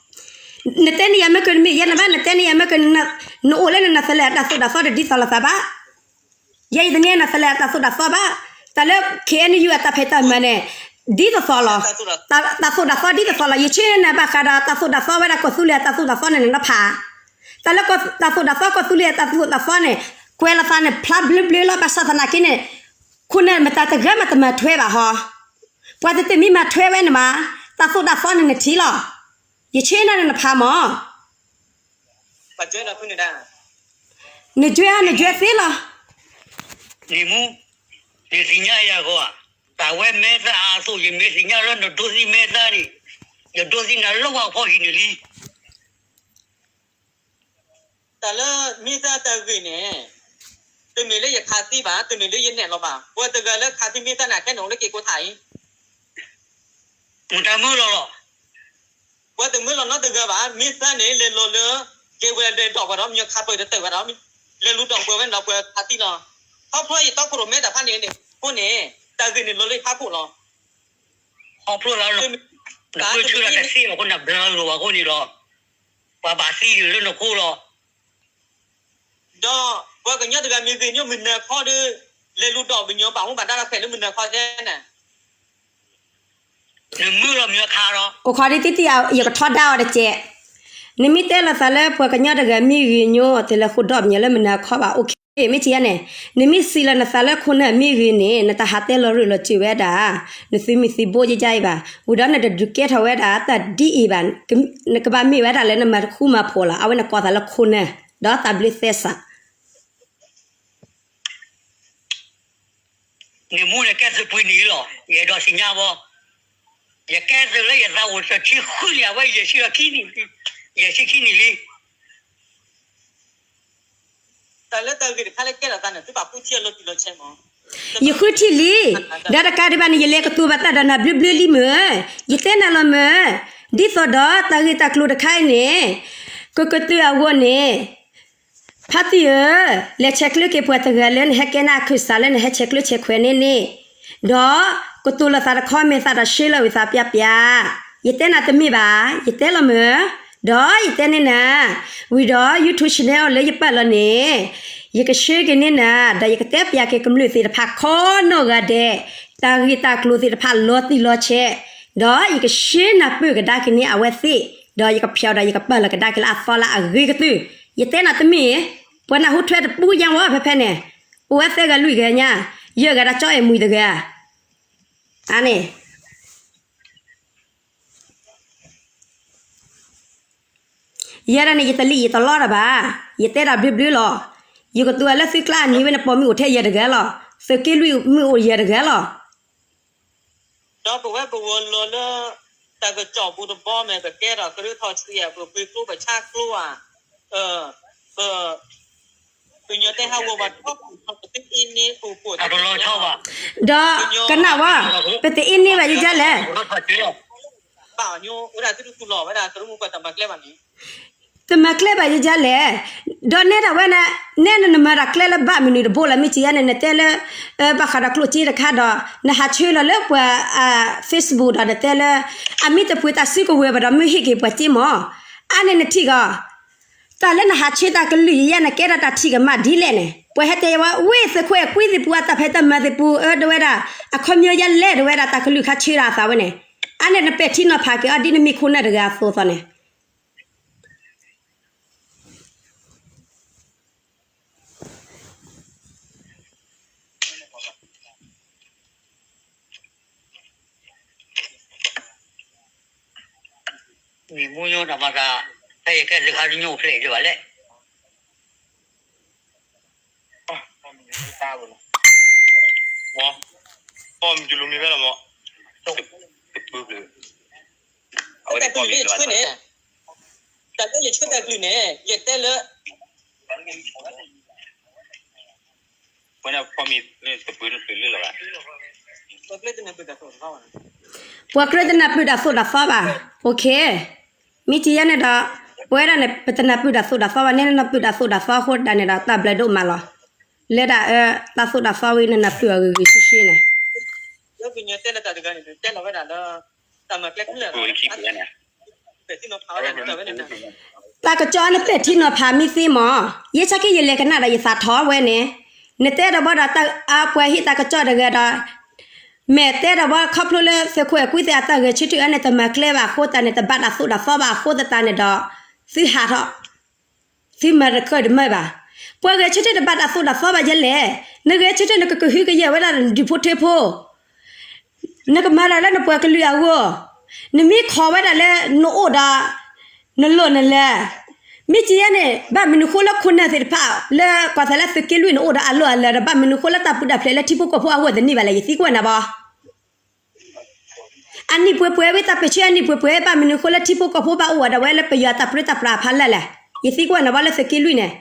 နတဲန့ၢ်ယၤမ့ၢ်ကန့ၣ် ယဲၢ်နဘၣ် နတဲန့ၢ်ယၤမ့ၢ်က နအိၣ်လၢနၤသလဲၣ် အတၢ်သိၣ်တၢ်သီတဒ်သိးလိာ်သးဘၣ်. ယဲၢ်ယတန့ၢ်နၤသလဲၣ် အတၢ်သိၣ်တၢ်သီဘၣ်. တၢ်လၢ KNU အတၢ်ဖံးတၢ်မၤန့ၣ် ဒ်သိးသိးလီၤ. တၢ်သိၣ်တၢ်သီဒ်သိးသိးလီၤ. ယဆ့ၣ်န့ၣ် ဘၣ်ဃးဒီးတၢ်သိၣ်တၢ်သီဝဲဒၣ်ကီၢ်သူလ့ၤအတၢ်သိၣ်တၢ်သီန့ၣ်န့ၣ် နဖး တၢ်လၢတၢ်သိၣ်တၢ်သီ ကီၢ်သူလ့ၤအတၢ်သိၣ်တၢ်သီန့ၣ် ကွဲးလီၤသးန့ၣ် ဖျါဘျၢဘျၢလီၤ. ဘၣ်ဆၣ်သနာ်က့န့ၣ် ခိၣ်နၢ်မတၤတဂၤမးတမၤထွဲဘၣ်ဟီ. ပှၤတတမံၤမၤထွဲဝဲန့ၣ်မး, တၢ်သိၣ်တၢ်သီန့ၣ်နထံၣ်လီၤ. ယဆ့ၣ်န့ၣ်နဖးမး, နကွဲးနကွဲးသ့လီၤ. နမူ, ယသ့ၣ်ညါယၤဂီၢ်ဧါ, တၢ်ဝဲမဲသးအသိး ယမ့ၢ်သ့ၣ်ညါလၢနဒိသံမဲသးန့ၣ်, ယဒိသံနၤလၢဝၣ်ဖီဟံၣ်န့ၣ်လံ. တၢ်လၢမ့ၢ်သးတၢ်ဂ့ၢ်န့ၣ်, တမ့ၢ်လၢယခးသံဘၣ်, တမ့ၢ်လၢယနဲၣ်လီၤဘၣ်. ပှၤတဂၤလၢခးသံမ့ၢ်သးန့ၣ် အခဲန့ၣ်အိၣ်လၢက့ၤကိးထါအံၤ, မတမၢလီၤလီၤ. ပှၤတမၢလီၤနီတဂၤဘၣ်. မ့ၢ်သးန့ၣ် လဲၤလီၤလၢ ကဲဝဲလဲၤဒီးပှၤဒီး မ့ၢ်ခးပၢၢ်တတၢၢ်ဘၣ်ဒီး လဲၤလူၤဒီးပှၤဝဲန့ၣ်ဒီး ပှၤခးသံလီၤ. ခီဖျိယတီခိၣ်ရိၣ်မဲတၢ်ဖးန့ၣ်န့ၣ် အဃိန့ၣ် တၢ်ဂ့ၢ်န့ၣ်လီၤလၢယဖးခိၣ်လီၤ. ခီဖျိလၢ နဃုထၢတၢ်တသ့ဘၣ်အဃိန့ၣ် ဘျါလိာ်ဘၣ်အဃိန့ၣ်ဒီး ပှၤဘၣ်သံဒ်လၢနဃိလီၤ. ဒီးပှၤကညီတဂၤမ့ၢ်ဂ့ၤညီမုၢ်နၤခီဒီး လဲၤလူၤဒီးပှၤညီဘၣ်မူဘၣ်ဒါဒီး ဖဲလၢမုၢ်နၤခီဒဲန့ၣ် နမုၢ်လီၤမုၢ်အခါလီၤ. အိၣ်ခိးဒ်တံၢ်တံၢ် ယကထီဒါအီၤတကဲး, နမ့ၢ်တဲလီၤသးလၢပှၤကညီတဂၤမ့ၢ်ဂ့ၤညီ အတလဲၤဃုာ်ဒီးပှၤညီလၢမုၢ်နၤခီဘၣ် အိၣ်ခ့ မ့ၢ်ထံၣ်ဧါန့ၣ်, နမ့ၢ်စံးလီၤနသးလၢခိၣ်နၢ်မ့ၢ်ဂ့ၤန့ၣ် နတၢ်ဟးတဲလီၤရၢၢ်လီၤစၢၤဝဲဒၣ်, နသုးမုၢ်သံၣ်ဘိယယါအံၤဘၣ်, ဝံၤဒီးနတဒုးကဲထီၣ်ဝဲဒၣ် တၢ်ဒ်အံၤဘၣ်, နကဘၣ်မ့ၢ်ဝဲဒၣ်လၢနမၤတဃူမၤဖိးလီၤ, အဝဲန့ၣ်ကိးသးလၢခိၣ်နၢ်, ဒီးတၢ်ဘျုးသဲစး နမူန့ၣ်ကဲသုးပှ့ၤနံၣ်လီၤ, ယအဲၣ်ဒိးသ့ၣ်ညါဘၣ်, ယကဲသုးလၢယသးအိၣ်တဆံဃုနံၣ် အဝဲယဲၢ်ဆံခံနံၣ်, ယဲၢ်ဆံခံနံၣ်လံ. တၢ်လၢတၢ်ဂ့ၢ်တခါလၢကဲထီၣ်သးန့ၣ် သုဘၣ်ဃုထံၣ်အလီၤတံၢ်လီၤဆဲးမး, ယဃုထံၣ်လံ, ဒီးတကးဒံးဘၣ်န့ၣ် ယလဲၤကတိၤဘၣ်တၢ်ဒီးနၤဘျုးဘျုးလံမ့ၢ်, ယတဲနၤလီၤမ့ၢ်, ဒ်သိးဒီးတၢ်ဂ့ၢ်တၢ်ကျိၤတခါအံၤန့ၣ်, ကကတၢၢ်အဂီၢ်န့ၣ် ဖါတံၢ်ဧၢ, လဲၤဆဲးကျၢက့ၤပှၤတဂၤလၢနဟဲကဲနၢ်အခၢၣ်စးလၢနဟဲဆဲးကျၢဆဲးခွဲးန့ၣ်န့ၣ်, ဒီးကတိၤလီၤသးတခီ မဲာ်သးဒီးရှဲလီၤဝံၤသးပျါပျါ, ယတဲနၤတမ့ၢ်ဘၣ်, ယတဲလီၤမ့ၢ်, ဒီးယတဲန့ၢ်နၤ, ဝံၤဒီး YouTube channel လၢယပာ်လီၤန့ၣ်, ယကဆှၢက့ၤန့ၢ်နၤ, ဒီးယကတဲပျးက့ၤကမျၢၢ်သ့ၣ်တဖၣ်ခီနီၢ်ဂၤဒဲး, တၢ်ဂ့ၢ်တၢ်ကျိၤသ့ၣ်တဖၣ်လီၤတံၢ်လီၤဆဲး, ဒီးယကရှဲနၢ်ပၢၢ်ကဒါက့ၤန့ၢ်အဝဲသ့ၣ်, ဒီးယကဖျီဒီးယကပာ်လီၤကဒါက့ၤလၢအသီလၢအဂ့ၤကတၢၢ်, ယတဲနၤတမ့ၢ် ပှၤနၢ်ဟူထွဲတပူၤညါဝဲဖဲဖဲန့ၣ်, အိၣ်ဝဲသၢဂၤလွံၢ်ဂၤညါ, ယဲၢ်ဂၤဒီးကၠီအဲၣ်မုၢ်တဂၤ, အန့ၣ်, ယဲဒၣ်န့ၣ် ယတလံၣ်ယတလီတၢ်ဘၣ်, ယတဲဒၣ်ဘျုးဘျုးလီၤ, ယကတိၤလၢသုကျါအနံၤဝဲန့ၣ် ပိာ်မုၣ်အိၣ်ထဲယဲၢ်တဂၤလီၤ, သုးက့လွံၢ်မုၣ်အိၣ်ယဲၢ်တဂၤလီၤ. ဒီးပဝဲပဂီၢ်လီၤလၢ တၢ်ကစီၣ်ပူၤတဘီမ့ၢ် ပကဲထီၣ်ကရၢထီၣ်ဆံးဧါ ပပှ့ၤကျိပဆါကျိဧါ, ပ ပညီတဲဟးဂီၤပှၤထီၣ်ပူၤထီၣ် ပတအ့န့ၢ်ပူၤပူၤတၢ်ကညီ, ဒီးကနၣ်ဝဲ, ပတအ့န့ၢ်ဘၣ်ယကလဲၣ်, ဘၣ်အညိ ဝဲဒၣ်သုတတူၢ်လိာ်ဝဲဒၣ် ကရၢမိၢ်ပှၢ်တၢ်မၤကျဲဘၣ်န့ၣ် တမၤကျဲဘၣ်ယကလဲၣ်, ဒီးနဲဒၣ်ဝဲန့ၣ်, နဲနနမၤတၢ်ကျဲလၢဘၣ်မနုၤတဘိလၢမ့ၢ်ကယါန့ၣ် နတဲလၢ ဘၣ်ဃးဒီးကျိၣ်စ့တခါဒီး နဟးဆှၢလီၤလၢပှၤ Facebook ဒီးနတဲလၢ အမ့ၢ်တပှ့ၤတၢ်စုကဝဲၤဘၣ်ဒီးမ့ၢ်ဟ့ၣ်က့ၤပှၤစ့မး, အါန့ၣ်နထံၣ်ဂီၢ်, တၢ်လၢနဟးဆှၢတၢ်ကလုၢ်ယယါန့ၣ် ကဲထီၣ်တၢ်ထံၣ်ကမၣ်ဒ်လဲၣ်န့ၣ် ပှၤဟဲတဲယဝဲ ဝ့ၢ်သုးခိၣ်အဲၣ်ကွံသ့ၣ်ပူၤ အတၢ်ဖံးတၢ်မၤသ့ၣ်ပူၤ အၢ ဒ်ဝဲဒၣ် အခီပညီယလဲၣ် ဒ်ဝဲဒၣ်တၢ်ကလုၢ်ခါဆှၢဒၣ်အသးဝဲန့ၣ်, အါန့ၣ်နပဲာ်ထံနီၤဖးက့ၤအီၤဒ်နမ့ၢ်ခိၣ်နၢ်တဂၤအသိးသိးန့ၣ် နံၤမူညိတၢ်မၤသး, ဖဲယကဲစခါတညိဖျဲၣ်ဒံးဘၣ်လဲၣ်. ပီၢ်မံၤတလူမံၤဖဲလီၤမး, တပူၤပူၤ, အဝဲတပီၢ်မံၤလၢဆှၢန့ၣ်, တၢ်လၢယဆှၢတၢ်ကလုၢ်န့ၣ် ယတဲလၢ ဝဲဒၣ်ပီၢ်မံၤတပူၤတပူၤလၢလီၤ, ပှၤကြၢးတနၢ်ပၢၢ်တၢ်သိၣ်တၢ်သီဘၣ်, အိၣ်ခ့, မ့ၢ်ကယါန့ၣ်ဒီး, ပဝဲဒၣ်န့ၣ် ပတနၢ်ပၢၢ်တၢ်သိၣ်တၢ်သီဘၣ် နဲနနၢ်ပၢၢ်တၢ်သိၣ်တၢ်သီအဃိဒၣ်န့ၣ်ဒီး တၢ်ဘျၢဒိၣ်မးလီၤ, လၢဒၣ်အၢ တၢ်သိၣ်တၢ်သီဝဲနနၢ်ပၢၢ်အဂ့ၤဂ့ၤဆှံဆှံန့ၣ် တၢ်ကစီၣ်နပဲာ်ထံနီၤဖးမ့ၢ်သ့မး, ယဲဆၢက့ယလဲၤကနၣ်ဒီးယသးထီၣ်ဝဲန့ၣ်, နတဲဒီးဘၣ်ဒီး ပှၤဟ့ၣ်တၢ်ကစီၣ်တဂၤဒီး, မ့ၢ်တဲဒီးဝဲခီဖျိလၢသုးခိၣ်အဲၤကွံသ့ၣ်အတၢ်ဂဲၤဆၢထၢၣ်အန့ၣ် တမၤကျဲဘၣ်အဃိသတးန့ၣ် တဘၣ်တၢ်သိၣ်တၢ်သီဘၣ်အဃိသတးန့ၣ်ဒီး သုဟးထီၣ် သုမၤတခၢၣ်တမၢဘၣ်. ပှၤဂဲၤဆၢထၢၣ်တဘၣ်တၢ်သိၣ်တၢ်သီဘၣ်ယဲလဲၣ်. နဂဲၤဆၢထၢၣ်နကကဟုကယာ်ဝဲဒၣ်နဒူၣ်ဖိထၢဖိ, နကမၤတၢ်လၢနပှၤကလုာ်အဂီၢ်, နမ့ၢ်ခိးဝဲဒၣ်လၢနအိၣ်ဒီး နလိၣ်နလဲၤ, မ့ၢ်ကယဲၢ်န့ၣ် ဘၣ်မနုၤဃိလၢခိၣ်နၢ်သ့ၣ်တဖၣ် လၢကီၢ်သဲးလၢသုးက့လွံၢ်န့ၣ်အိၣ်ဒီးအလိၣ်အလဲၤဒီး ဘၣ်မနုၤဃိလၢတၢ်ပူၤတၢ်ဖျဲးလၢထံဖိကီၢ်ဖိအဂီၢ်တန့ၢ်ဘၣ်လဲၣ် ယသံကွၢ်နၤဘၣ်. အနံၣ်ပှဲၤပှဲၤဝံၤ တၢ်ပၢၢ်ဆၢအနံၣ်ပှဲၤပှဲၤ ဘၣ်မနုၤဃိလၢထံဖိကီၢ်ဖိဘၣ်အိၣ်ဝဲဒၣ်ဝဲလၢပယီၤအတၢ်ပြၢတၢ်ပြးအဖီလာ်လဲၣ်. ယသံကွၢ်နၤဘၣ်လၢသုးက့လွံၢ်န့ၣ်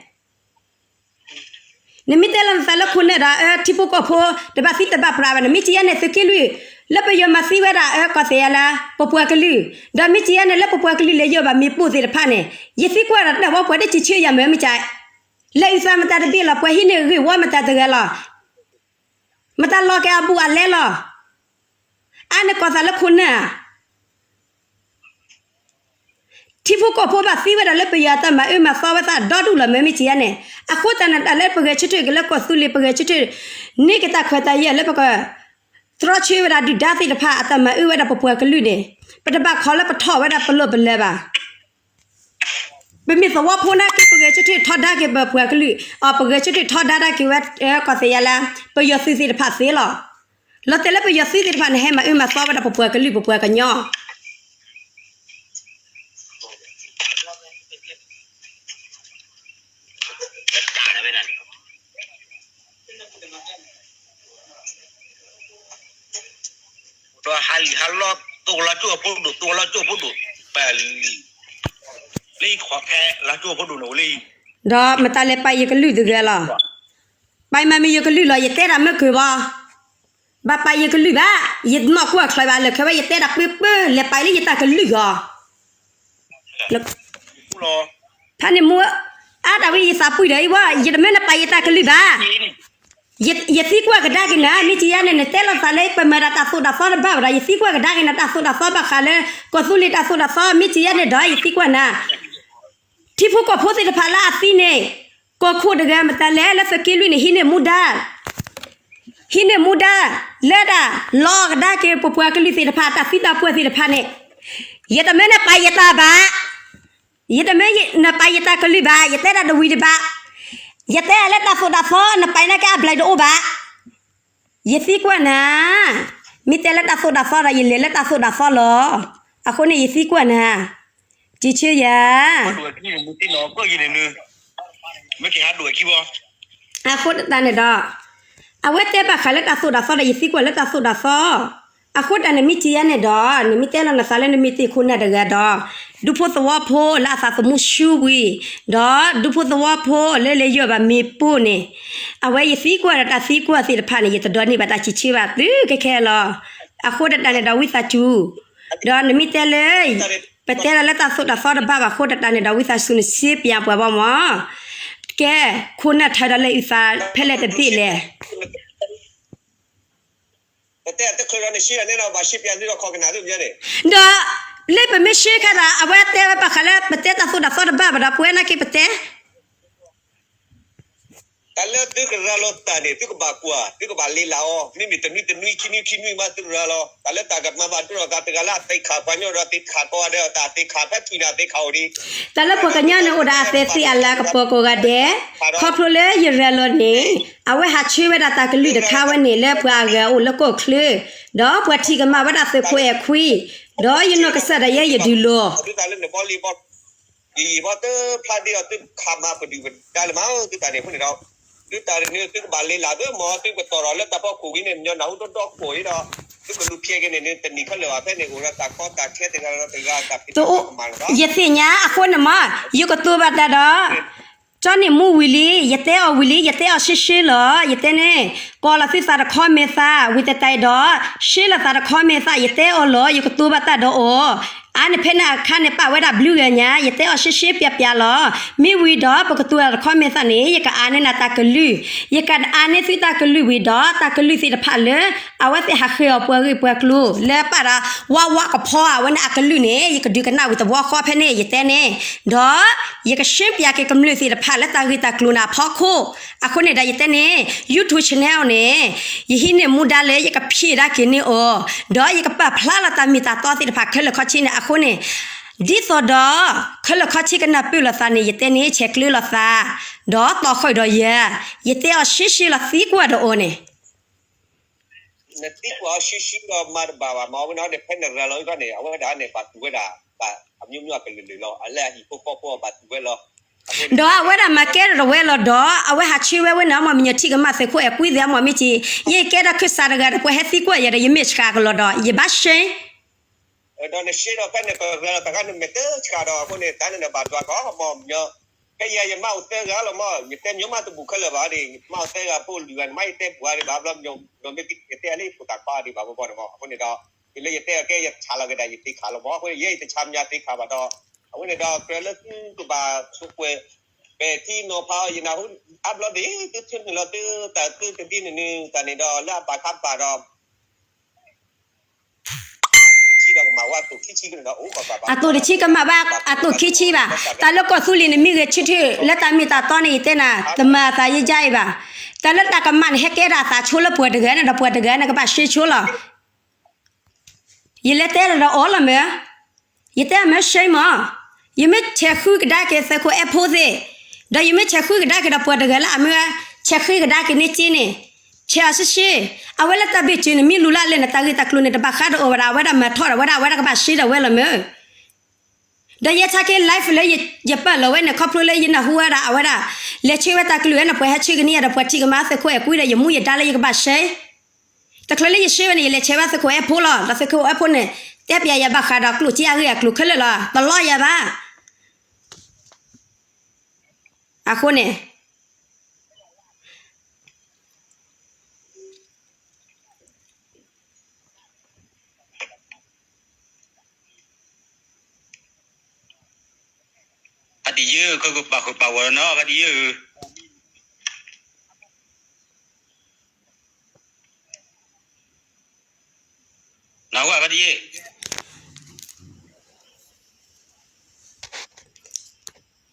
နမ့ၢ်တဲလီၤနသးလၢခိၣ်နၢ်ဒီး အၢ ထံဖိကီၢ်ဖိ တဘၣ်သံတဘၣ်ပြးဘၣ်န့ၣ် မ့ၢ်ကယဲၢ်န့ၣ် သုးက့လွံၢ် လၢပယီၤမၤသံဝဲဒၣ် အၢ ကီၢ်သဲးယါလၢ ပပှၤကလုာ်, ဒီးမ့ၢ်ကယဲၢ်န့ၣ် လၢပပှၤကလုာ်လဲၤယီၢ်ဘၣ်မ့ၣ်ပိၢ်သ့ၣ်တဖၣ်န့ၣ် ယသံကွၢ်ဒီးတၢ်ဝဲပှၤတစံးဆၢယၤမ့ၢ်မ့ၢ်က လဲၤအုၣ်သးမတၤတဘ့ၣ်လီၤ ပှၤဟံးန့ၢ်ဂ့ၢ်ဝီမတၤတဂၤလီၤ. မတၤလီၤက့ၤအဘူးအလဲလီၤ. အါန့ၢ်ကီၢ်သးလၢခိၣ်နၢ်ဧါ. ထံဖိကီၢ်ဖိဘၣ်သံဝဲဒၣ်လၢပယီၤအတၢ်မၤအၢမၤသီဝဲသးဒီဒူၣ်လီၤမ့ၢ်မ့ၢ်ကယဲၢ်န့ၣ်, အဃိသတးန့ၣ် တၢ်လၢပဂဲၤဆၢထၢၣ်က့ၤလၢကီၢ်သူလ့ၤ ပဂဲၤဆၢထၢၣ် န့ၢ်က့ၤတၢ်ခွဲးတၢ်ယာ်လၢပက တြီဆၢဝဲဒၣ်ဒုၣ်ဒါသ့ၣ်တဖၣ်အတၢ်မၤအၢဝဲဒၣ်ပပှၤကလုာ်န့ၣ်, ပတဘၣ်ခိးလၢပထီၣ်ဝဲဒၣ်ပလိၣ်ပလဲၤဘၣ်. ပမ့ၢ်သဝီဖိနာ်က့ ပဂဲၤဆၢထၢၣ်ထီဒါက့ၤပပှၤကလုာ်, အ ပဂဲၤဆၢထၢၣ်ထီဒါဒၣ်က့ၤဝဲ ကီၢ်သဲးယါလၢ ပယီၤသုးသ့ၣ်တဖၣ်သ့လီၤ. လီၤတဲာ်လၢပယီၤသုးသ့ၣ်တဖၣ်န့ၣ် ဟဲမၤအၢမၤသီဝဲဒၣ်ပပှၤကလုာ်ပပှၤကညီ ဒီးဟးလံာ်ဟးလီၤ တိၢ်လီၤကၠိၣ်ဖိဒိၣ် တိၢ်လီၤကၠိၣ်ဖိဒိၣ် ပလံာ် လၢယခိးခဲလီၤကၠိၣ်ဖိဒိၣ်န့ၣ်အိၣ်လံ. ဒီးမတၤလဲၤပာ်ယကလုၢ်တဂၤလီၤ. ပာ်မၤမ့ၢ်ယကလုၢ်လီၤ ယတဲတၢ်မ့ၢ်ကၢၤဘၣ်. ဘၣ်ပာ်ယကလုၢ်ဘၣ်. ယနီၢ်ကီၢ်ချီဘၣ်လၢခဲဝဲ ယတဲတၢ်ပၢပၢ လဲၤပာ်လၢယတၢ်ကလုၢ်ဂီၢ် ဖဲန့ၣ်မူ အါတၢ်ဝံယသးပှံၢ်ဒီးအံၤဝဲ ယတမ့ၢ်နပာ်ယတၢ်ကလုၢ်ဘၣ်. ယသံကွၢ်ကဒါက့ၤနၤ မ့ၢ်ကယဲၢ်န့ၣ် နတဲလိာ်သးလၢပမၤတၢ်တၢ်သိၣ်တၢ်သီတဘၣ်ဝဲဒီး ယသံကွၢ်ကဒါက့ၤနၤ တၢ်သိၣ်တၢ်သီဘၣ်ဃးလၢ ကီၢ်သူလ့ၤတၢ်သိၣ်တၢ်သီ မ့ၢ်ကယဲၢ်န့ၣ်ဒီး ယသံကွၢ်နၤ ထံဖိကီၢ်ဖိသ့ၣ်တဖၣ်လၢအသံန့ၣ် ကီၢ်ခိၣ်တဂၤမတၤလဲၣ် လၢသုးက့လွံၢ်န့ၣ် ဟံးန့ၢ်မူဒါ ဟံးန့ၢ်မူဒါ လၢဒၣ် လီကဒါက့ၤပပှၤကလုာ်သ့ၣ်တဖၣ် တၢ်သံတၢ်ပှၢ်သ့ၣ်တဖၣ်န့ၣ် ယတမ့ၢ်နပာ်ယတၢ်ဘၣ်. ယတမ့ၢ်နပာ်ယတၢ်ကလုၢ်ဘၣ်. ယတဲဒၣ်တဝံၤတဘၣ်. ယတဲလၢတၢ်သိၣ်တၢ်သီ နပာ်နာ်က့အဘျဲၣ်တအိၣ်ဘၣ်. ယသံကွၢ်နၤ, မ့ၢ်တဲလၢတၢ်သိၣ်တၢ်သီဒီး ယလဲၤလၢတၢ်သိၣ်တၢ်သီလီၤ. အဃိန့ၣ် ယသံကွၢ်နၤ, စံးဆၢယၤ အဃိတတးန့ၣ်ဒီး အဝဲတဲဘၣ်ဃးလၢတၢ်သိၣ်တၢ်သီဒီး ယသံကွၢ်လၢတၢ်သိၣ်တၢ်သီ. အဃိတၢ်န့ၣ်မ့ၢ်ကယဲၢ်န့ၣ်ဒီး နမ့ၢ်တဲလီၤနသးလၢနမ့ၢ်သ့ၣ်ခိၣ်နၢ်တဂၤဒီး ဒူဖိသဝီဖိလၢအသးသမူဆူဝံၤ, ဒီးဒူဖိသဝီဖိလၢလဲၤယီၢ်ဘၣ်မ့ၣ်ပိၢ်န့ၣ်, အဝဲယသံကွၢ်ဒီးတၢ်သံကွၢ်သ့ၣ်တဖၣ်န့ၣ် ယတဒိးန့ၢ်ဘၣ်တၢ်စံးဆၢဘၣ်သုခဲခဲလီၤ. အဃိတၢ်န့ၣ်ဒီးဝံသးစူၤ, ဒီးနမ့ၢ်တဲလၢ ပတဲလီၤလၢတၢ်သိၣ်တၢ်သီတဘၣ်ဘၣ်အဃိတၢ်န့ၣ်ဒီးဝံသးစူၤနစ့ပၠးပှၤဘၣ်မၢ်. ကဲ, ခိၣ်နၢ်ထၢဒီးလဲၤအုၣ်သးဖဲလဲၣ်တဘ့ၣ်လဲၣ်. ဒီး လၢပမ့ၢ်ရှဲခါဒီး အဝဲတဲဝဲဘၣ်ဃးလၢ ပတဲတၢ်သိၣ်တၢ်သီတဘၣ်ဘၣ်ဒီး ပဝဲနာ်က့ပတဲ တၢ်လၢသုကရၤလီၤတၢ်န့ၣ် သုကဘၣ်ကွၢ် သုကဘၣ်လ့လၢ်အီၤ မ့မ့ၢ်တနွံတနွံခံနွံခံနွံမးသုကရၤလီၤ တၢ်လၢတၢ်ကမၤဘၣ်ဒိဒီးသးတဂၤလၢအသ့ၣ်ခးပှၤကညီဒီးသ့ၣ်ခးကီးဒီး တၢ်သ့ၣ်ခးဖဲထွံၣ်န့ၣ်သ့ၣ်ခးအိၣ်ဒံး တၢ်လၢပှၤကညီန့ၣ်အိၣ်ဒီးအသဲးသ့ၣ်အလၤကပီၤကိးဂၤဒဲး, ခီဖျိလၢယရၤလီၤန့ၣ် အဝဲဟးဆှၢဝဲဒၣ်တၢ်ကလုၢ်တခါဝဲန့ၣ် လၢပှၤအဂၤအိၣ်လၢကီၢ်ချၢ, ဒီးပှၤထံၣ်ကမၣ်ဝဲဒၣ်သုးခိၣ်အဲၣ်ခွံ, ဒီးယနီၢ်ကစၢ်ဒၣ်ယဲယဒုးလိၤ ယဘီတဖျါဒ့ဒီးသုခးမၤပဒုၣ်ပဒါလၢမး သုတၢ်န့ၣ်အဃိန့ၣ်ဒီး သုတၢ်န့ၣ်သုကဘၣ်လ့လၢ်ဘၣ်မး သုကတီၢ်ဒီးလၢတၢ်ဖီခိၣ်ဂ့ၤန့ၣ် ညီနၢ်ဟူဒီဒီခိၣ်အံၤဒီး သုကလူၤဖျဲးက့ၤန့ၣ် တနံၣ်ခဲလၢာ်ဘၣ်ဖဲန့ၣ် အိၣ်ဒီးတၢ်ကီတၢ်ခဲတဂၤဒီးတဂၤတၢ်ဖံးတၢ်မၤ ယသ့ၣ်ညါအဃိန့ၣ်မး ယကတိၤဘၣ်တၢ်ဒီး ကၠီန့ၣ်မူဝံၤလံ ယတဲအီၤဝံၤလံ ယတဲအီၤရှဲရှဲလီၤ ယတဲန့ၣ် ကိးလီၤသုသးတခီမဲာ်သး ဝံၤတတၢ်အံၤဒီး ရှဲလီၤသးတခီမဲာ်သး ယတဲအီၤလီၤ ယကတိၤဘၣ်တၢ်ဒီးအီၤ အါန့ၢ်ဖဲန့ၣ်အခါန့ၣ် ပာ်ဝဲဒၣ်ဘျုးဂၤညါ, ယတဲအီၤရှဲရှဲပျးပျးလီၤ. မ့ၢ်ဝံၤဒီး ပကတိၤတၢ်တခီမ့ၢ်သးန့ၣ် ယကအါန့ၢ်နၤတၢ်ကလုၢ်, ယကအါန့ၢ်သုတၢ်ကလုၢ်ဝံၤဒီး တၢ်ကလုၢ်သ့ၣ်တဖၣ်လၢ အဝဲသ့ၣ်ဟးဃ့အီၤပှၤဂ့ၢ်ပှၤကျိၤ လၢပာ်ဒီး ဝါဝါကဖီအဝဲန့ၣ်အကလုၢ်န့ၣ် ယကဒုးကနၣ်ဝံၤသဝီဃီဖဲန့ၣ် ယတဲန့ၣ်, ဒီး ယကရှင်းပြက့ၤကမျၢၢ်သ့ၣ်တဖၣ်လၢတၢ်ဂ့ၢ်တၢ်ကျိၤန့ၣ်အဖီခိၣ်, အဃိန့ၣ်ဒီးယတဲန့ၣ် YouTube channel န့ၣ် ယဟံးန့ၢ်မူဒါလၢယကဖံးဒၣ်က့ၤန့ၢ်အီၤ, ဒီးယကပာ်ဖျါလီၤတၢ်မ့ၢ်တၢ်တီသ့ၣ်တဖၣ်ခဲလၢာ်ခဲဆ့န့ၣ်အဃိန့ၣ်, ဒ်သိးဒီး ခဲလၢာ်ခဲဆ့ကနၢ်ပၢၢ်လိာ်သးန့ၣ် ယတဲန့ၣ် ဆဲးကျၢလိာ်သး, ဒီးတီၢ်ဃုာ်ဒီးယၤ, ယတဲအီၤရှဲရှဲလီၤသံကွၢ်ဒီးအီၤန့ၣ် နသံကွၢ်အီၤရှဲရှဲလီၤမၤတဘၣ်ဘၣ်မး, အဝဲန့ၣ်န့ၣ် ဖဲနရၤလီၤအံၤခီန့ၣ် အဝဲဒၣ်န့ၣ် ဘၣ်တူၢ်ဝဲဒၣ် ဘၣ်အမျိုးမျိုးအကလုာ်လုာ်လီၤ, အလၢအဟံၣ်ဖိဃီဖိအဘၣ်တူၢ်ဝဲလီၤ. ဒီးအဝဲဒၣ်မၤကဲထီၣ်တဝဲလီၤဒီး အဝဲဟးဆှၢဝဲဝဲန့ၣ် အမ့ၢ်မံညီထံကမၣ်သုးခိၣ်အဲၤကွံသ့ၣ် အမ့ၢ်မ့ၢ်က့ၤ, ယကဲဒၣ်ခၢၣ်စးတဂၤဒီး ပှၤဟဲသံကွၢ်ယၤဒီး ယမ့ၢ်ဆှးကလီၤဒီး ယဘၣ်ရှဲ ဒီးနရှဲဒီးဖဲန့ၣ် ပရၤလီၤတၢ်ဂၤန့ၣ် မ့ၢ်တဆှးဒီး အဃိန့ၣ် တၢ်န့ၣ်နဘၣ်ဒွးကီးမး, ဖဲယၤယမါအိၣ်သၢဂၤလီၤမး, ယတဲမ့ၢ်မးတဘူၣ်ခဲလၢာ်ဘၣ်ဒီး ယမါအိၣ်သၢဂၤဖိလွံၢ်ဂၤန့ၣ် မ့ၢ်ယတဲပှၤဒံးဘၣ်ဘျီ မ့ၢ်မ့ၢ်ကတဲအလၢယဖိသၣ်ခွါဒံးဘၣ်ဘၣ်ဘၣ်န့ၣ်မး, အဃိန့ၣ်ဒီး တုၤလၢယတဲအကဲယဆှးလီၤက့ၤဒၣ် ယသ့ခးလီၤမး, အဃိန့ၣ် ယဲယတဆှးမ့ၢ်သ့ခးဘၣ်ဒီး အဃိန့ၣ်ဒီး ကြၢးလၢသုကဘၣ်ဆိၣ်ကွဲ ပဲာ်ထံနီၤဖးအီၤ ယနၢ်ဟူအါဘျီဒ် သုထၢနုာ်လီၤသုတၢ်သုတဒ်န့ၣ်န့ၣ် တၢ်န့ၣ်ဒီး လၢအဘၣ်ခါဘၣ်ဒီး အသိးတဆံကမၣ်ဘၣ် အသိးခံဆံဘၣ်, တၢ်လၢကီၢ်သူလ့ၤန့ၣ် မ့ၢ်ဂဲၤဆၢထၢၣ်လၢတၢ်မ့ၢ်တၢ်တီန့ၣ် ယတဲနၤ တမၤအသးယဲယါအံၤဘၣ်. တၢ်လၢတၢ်ကမၣ်န့ၣ် ဟဲကဲဒၣ်အသးဆိလၢပှၤတဂၤန့ၣ်ဒီးပှၤတဂၤန့ၣ် ကဘၣ်ရှဲဆိလီၤ. ယလဲၤတဲလီၤဒီးအီၤလီၤမ့ၢ် ယတဲအမ့ၢ်ရှဲမး, ယမ့ၢ်ဆဲးဃုကဒါက့ၤသုးခိၣ်အဲၣ်ဖိသ့ၣ်, ဒီးယမ့ၢ်ဆဲးဃုကဒါက့ၤဒီးပှၤတဂၤလၢအမ့ၢ်ဆဲးဃုကဒါက့ၤန့ၢ်က့န့ၣ်, ဆဲးအီၤရှဲရှဲ, အဝဲလၢတၢ်ဘ့ၣ်စၢၤန့ၣ် မ့ၢ်လူၤလၢ်လၢနတၢ်ဂ့ၢ်တၢ်ကျိၤန့ၣ် တဘၣ်ဃးဒီးအီၤဝဲဒၣ် အဝဲဒၣ်မၤထီၣ်ဒီးဝဲဒၣ် အဝဲဒၣ်ကဘၣ်ရှဲဒီးဝဲလီၤမ့ၢ် ဒီးယဲဆါက့ live လၢယပာ်လီၤဝဲန့ၣ် ခီဖျိလၢယနၢ်ဟူဝဲဒၣ် အဝဲဒၣ် လဲၤဆှၢဝဲတၢ်ကလုၢ်ဝဲန့ၣ် ပှၤဟဲဆှၢကန့ၢ်ယၤဒီးပှၤထံၣ်ကမၣ်သုးခိၣ်အဲၣ်ကွံဒီး ယမူယဒါလၢယကဘၣ်ရှဲ တချုးလၢယရှဲဝဲန့ၣ် ယလဲၤဆဲးဘၣ်သုးခိၣ်အဲၣ်ဖိလီၤ. ဒီးသုးခိၣ်အဲၣ်ဖိန့ၣ် တဲပျးယၤဘၣ်ဃးဒီးကျိၣ်စ့အဂ့ၢ်အကျိၤခဲလၢာ်လီၤ. တလီယၤဘၣ်. အဃိန့ၣ် ဖါတံၢ်ယ့ၢ် ကကပာ်ဃုာ်ပာ်ဝဲနီၤ ဖါတံၢ်ယ့ၢ်ဧၢ. နၢ်ဟူဧါ ဖါတံၢ်ယ့ၢ်.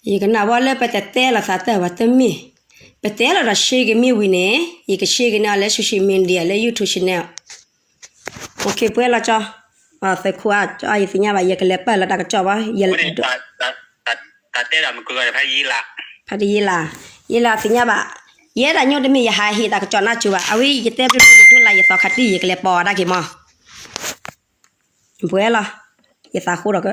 ယကနၣ်ဝဲလၢပတတဲလီၤသးတၢ်ဘၣ်တမ့ၢ်, ပတဲလီၤဒီးရှဲက့ၤမ့ၢ်ဝံၤန့ၣ် ယကရှဲက့ၤန့ၢ်အီၤလၢ social media လၢ YouTube channel. ပှဲၤလီၤကၠီ, သုးခိၣ်ဧၢ, ယသ့ၣ်ညါဘၣ် ယကလဲၤပာ်လီၤတၢ်ကစီၣ်ဘၣ်, ယ တၢ်တဲဒၣ်မုၢ်ကဂၤဖးယံလး, ဖးတယံလး, ယဲလးသ့ၣ်ညါဘၣ်, ယဲဒၣ်ညိတမ့ၢ်ယဟးဟ့ၣ်တၢ်ကစီၣ်နါစိၤဘၣ်, အဝဲယတဲဘျီယဒိလၢ်ယသီခါတံၢ် ယကလဲၤပိာ်အီၤဒၣ်က့ၤမး, ပှဲၤလီၤ, ယသးဃိဒီးက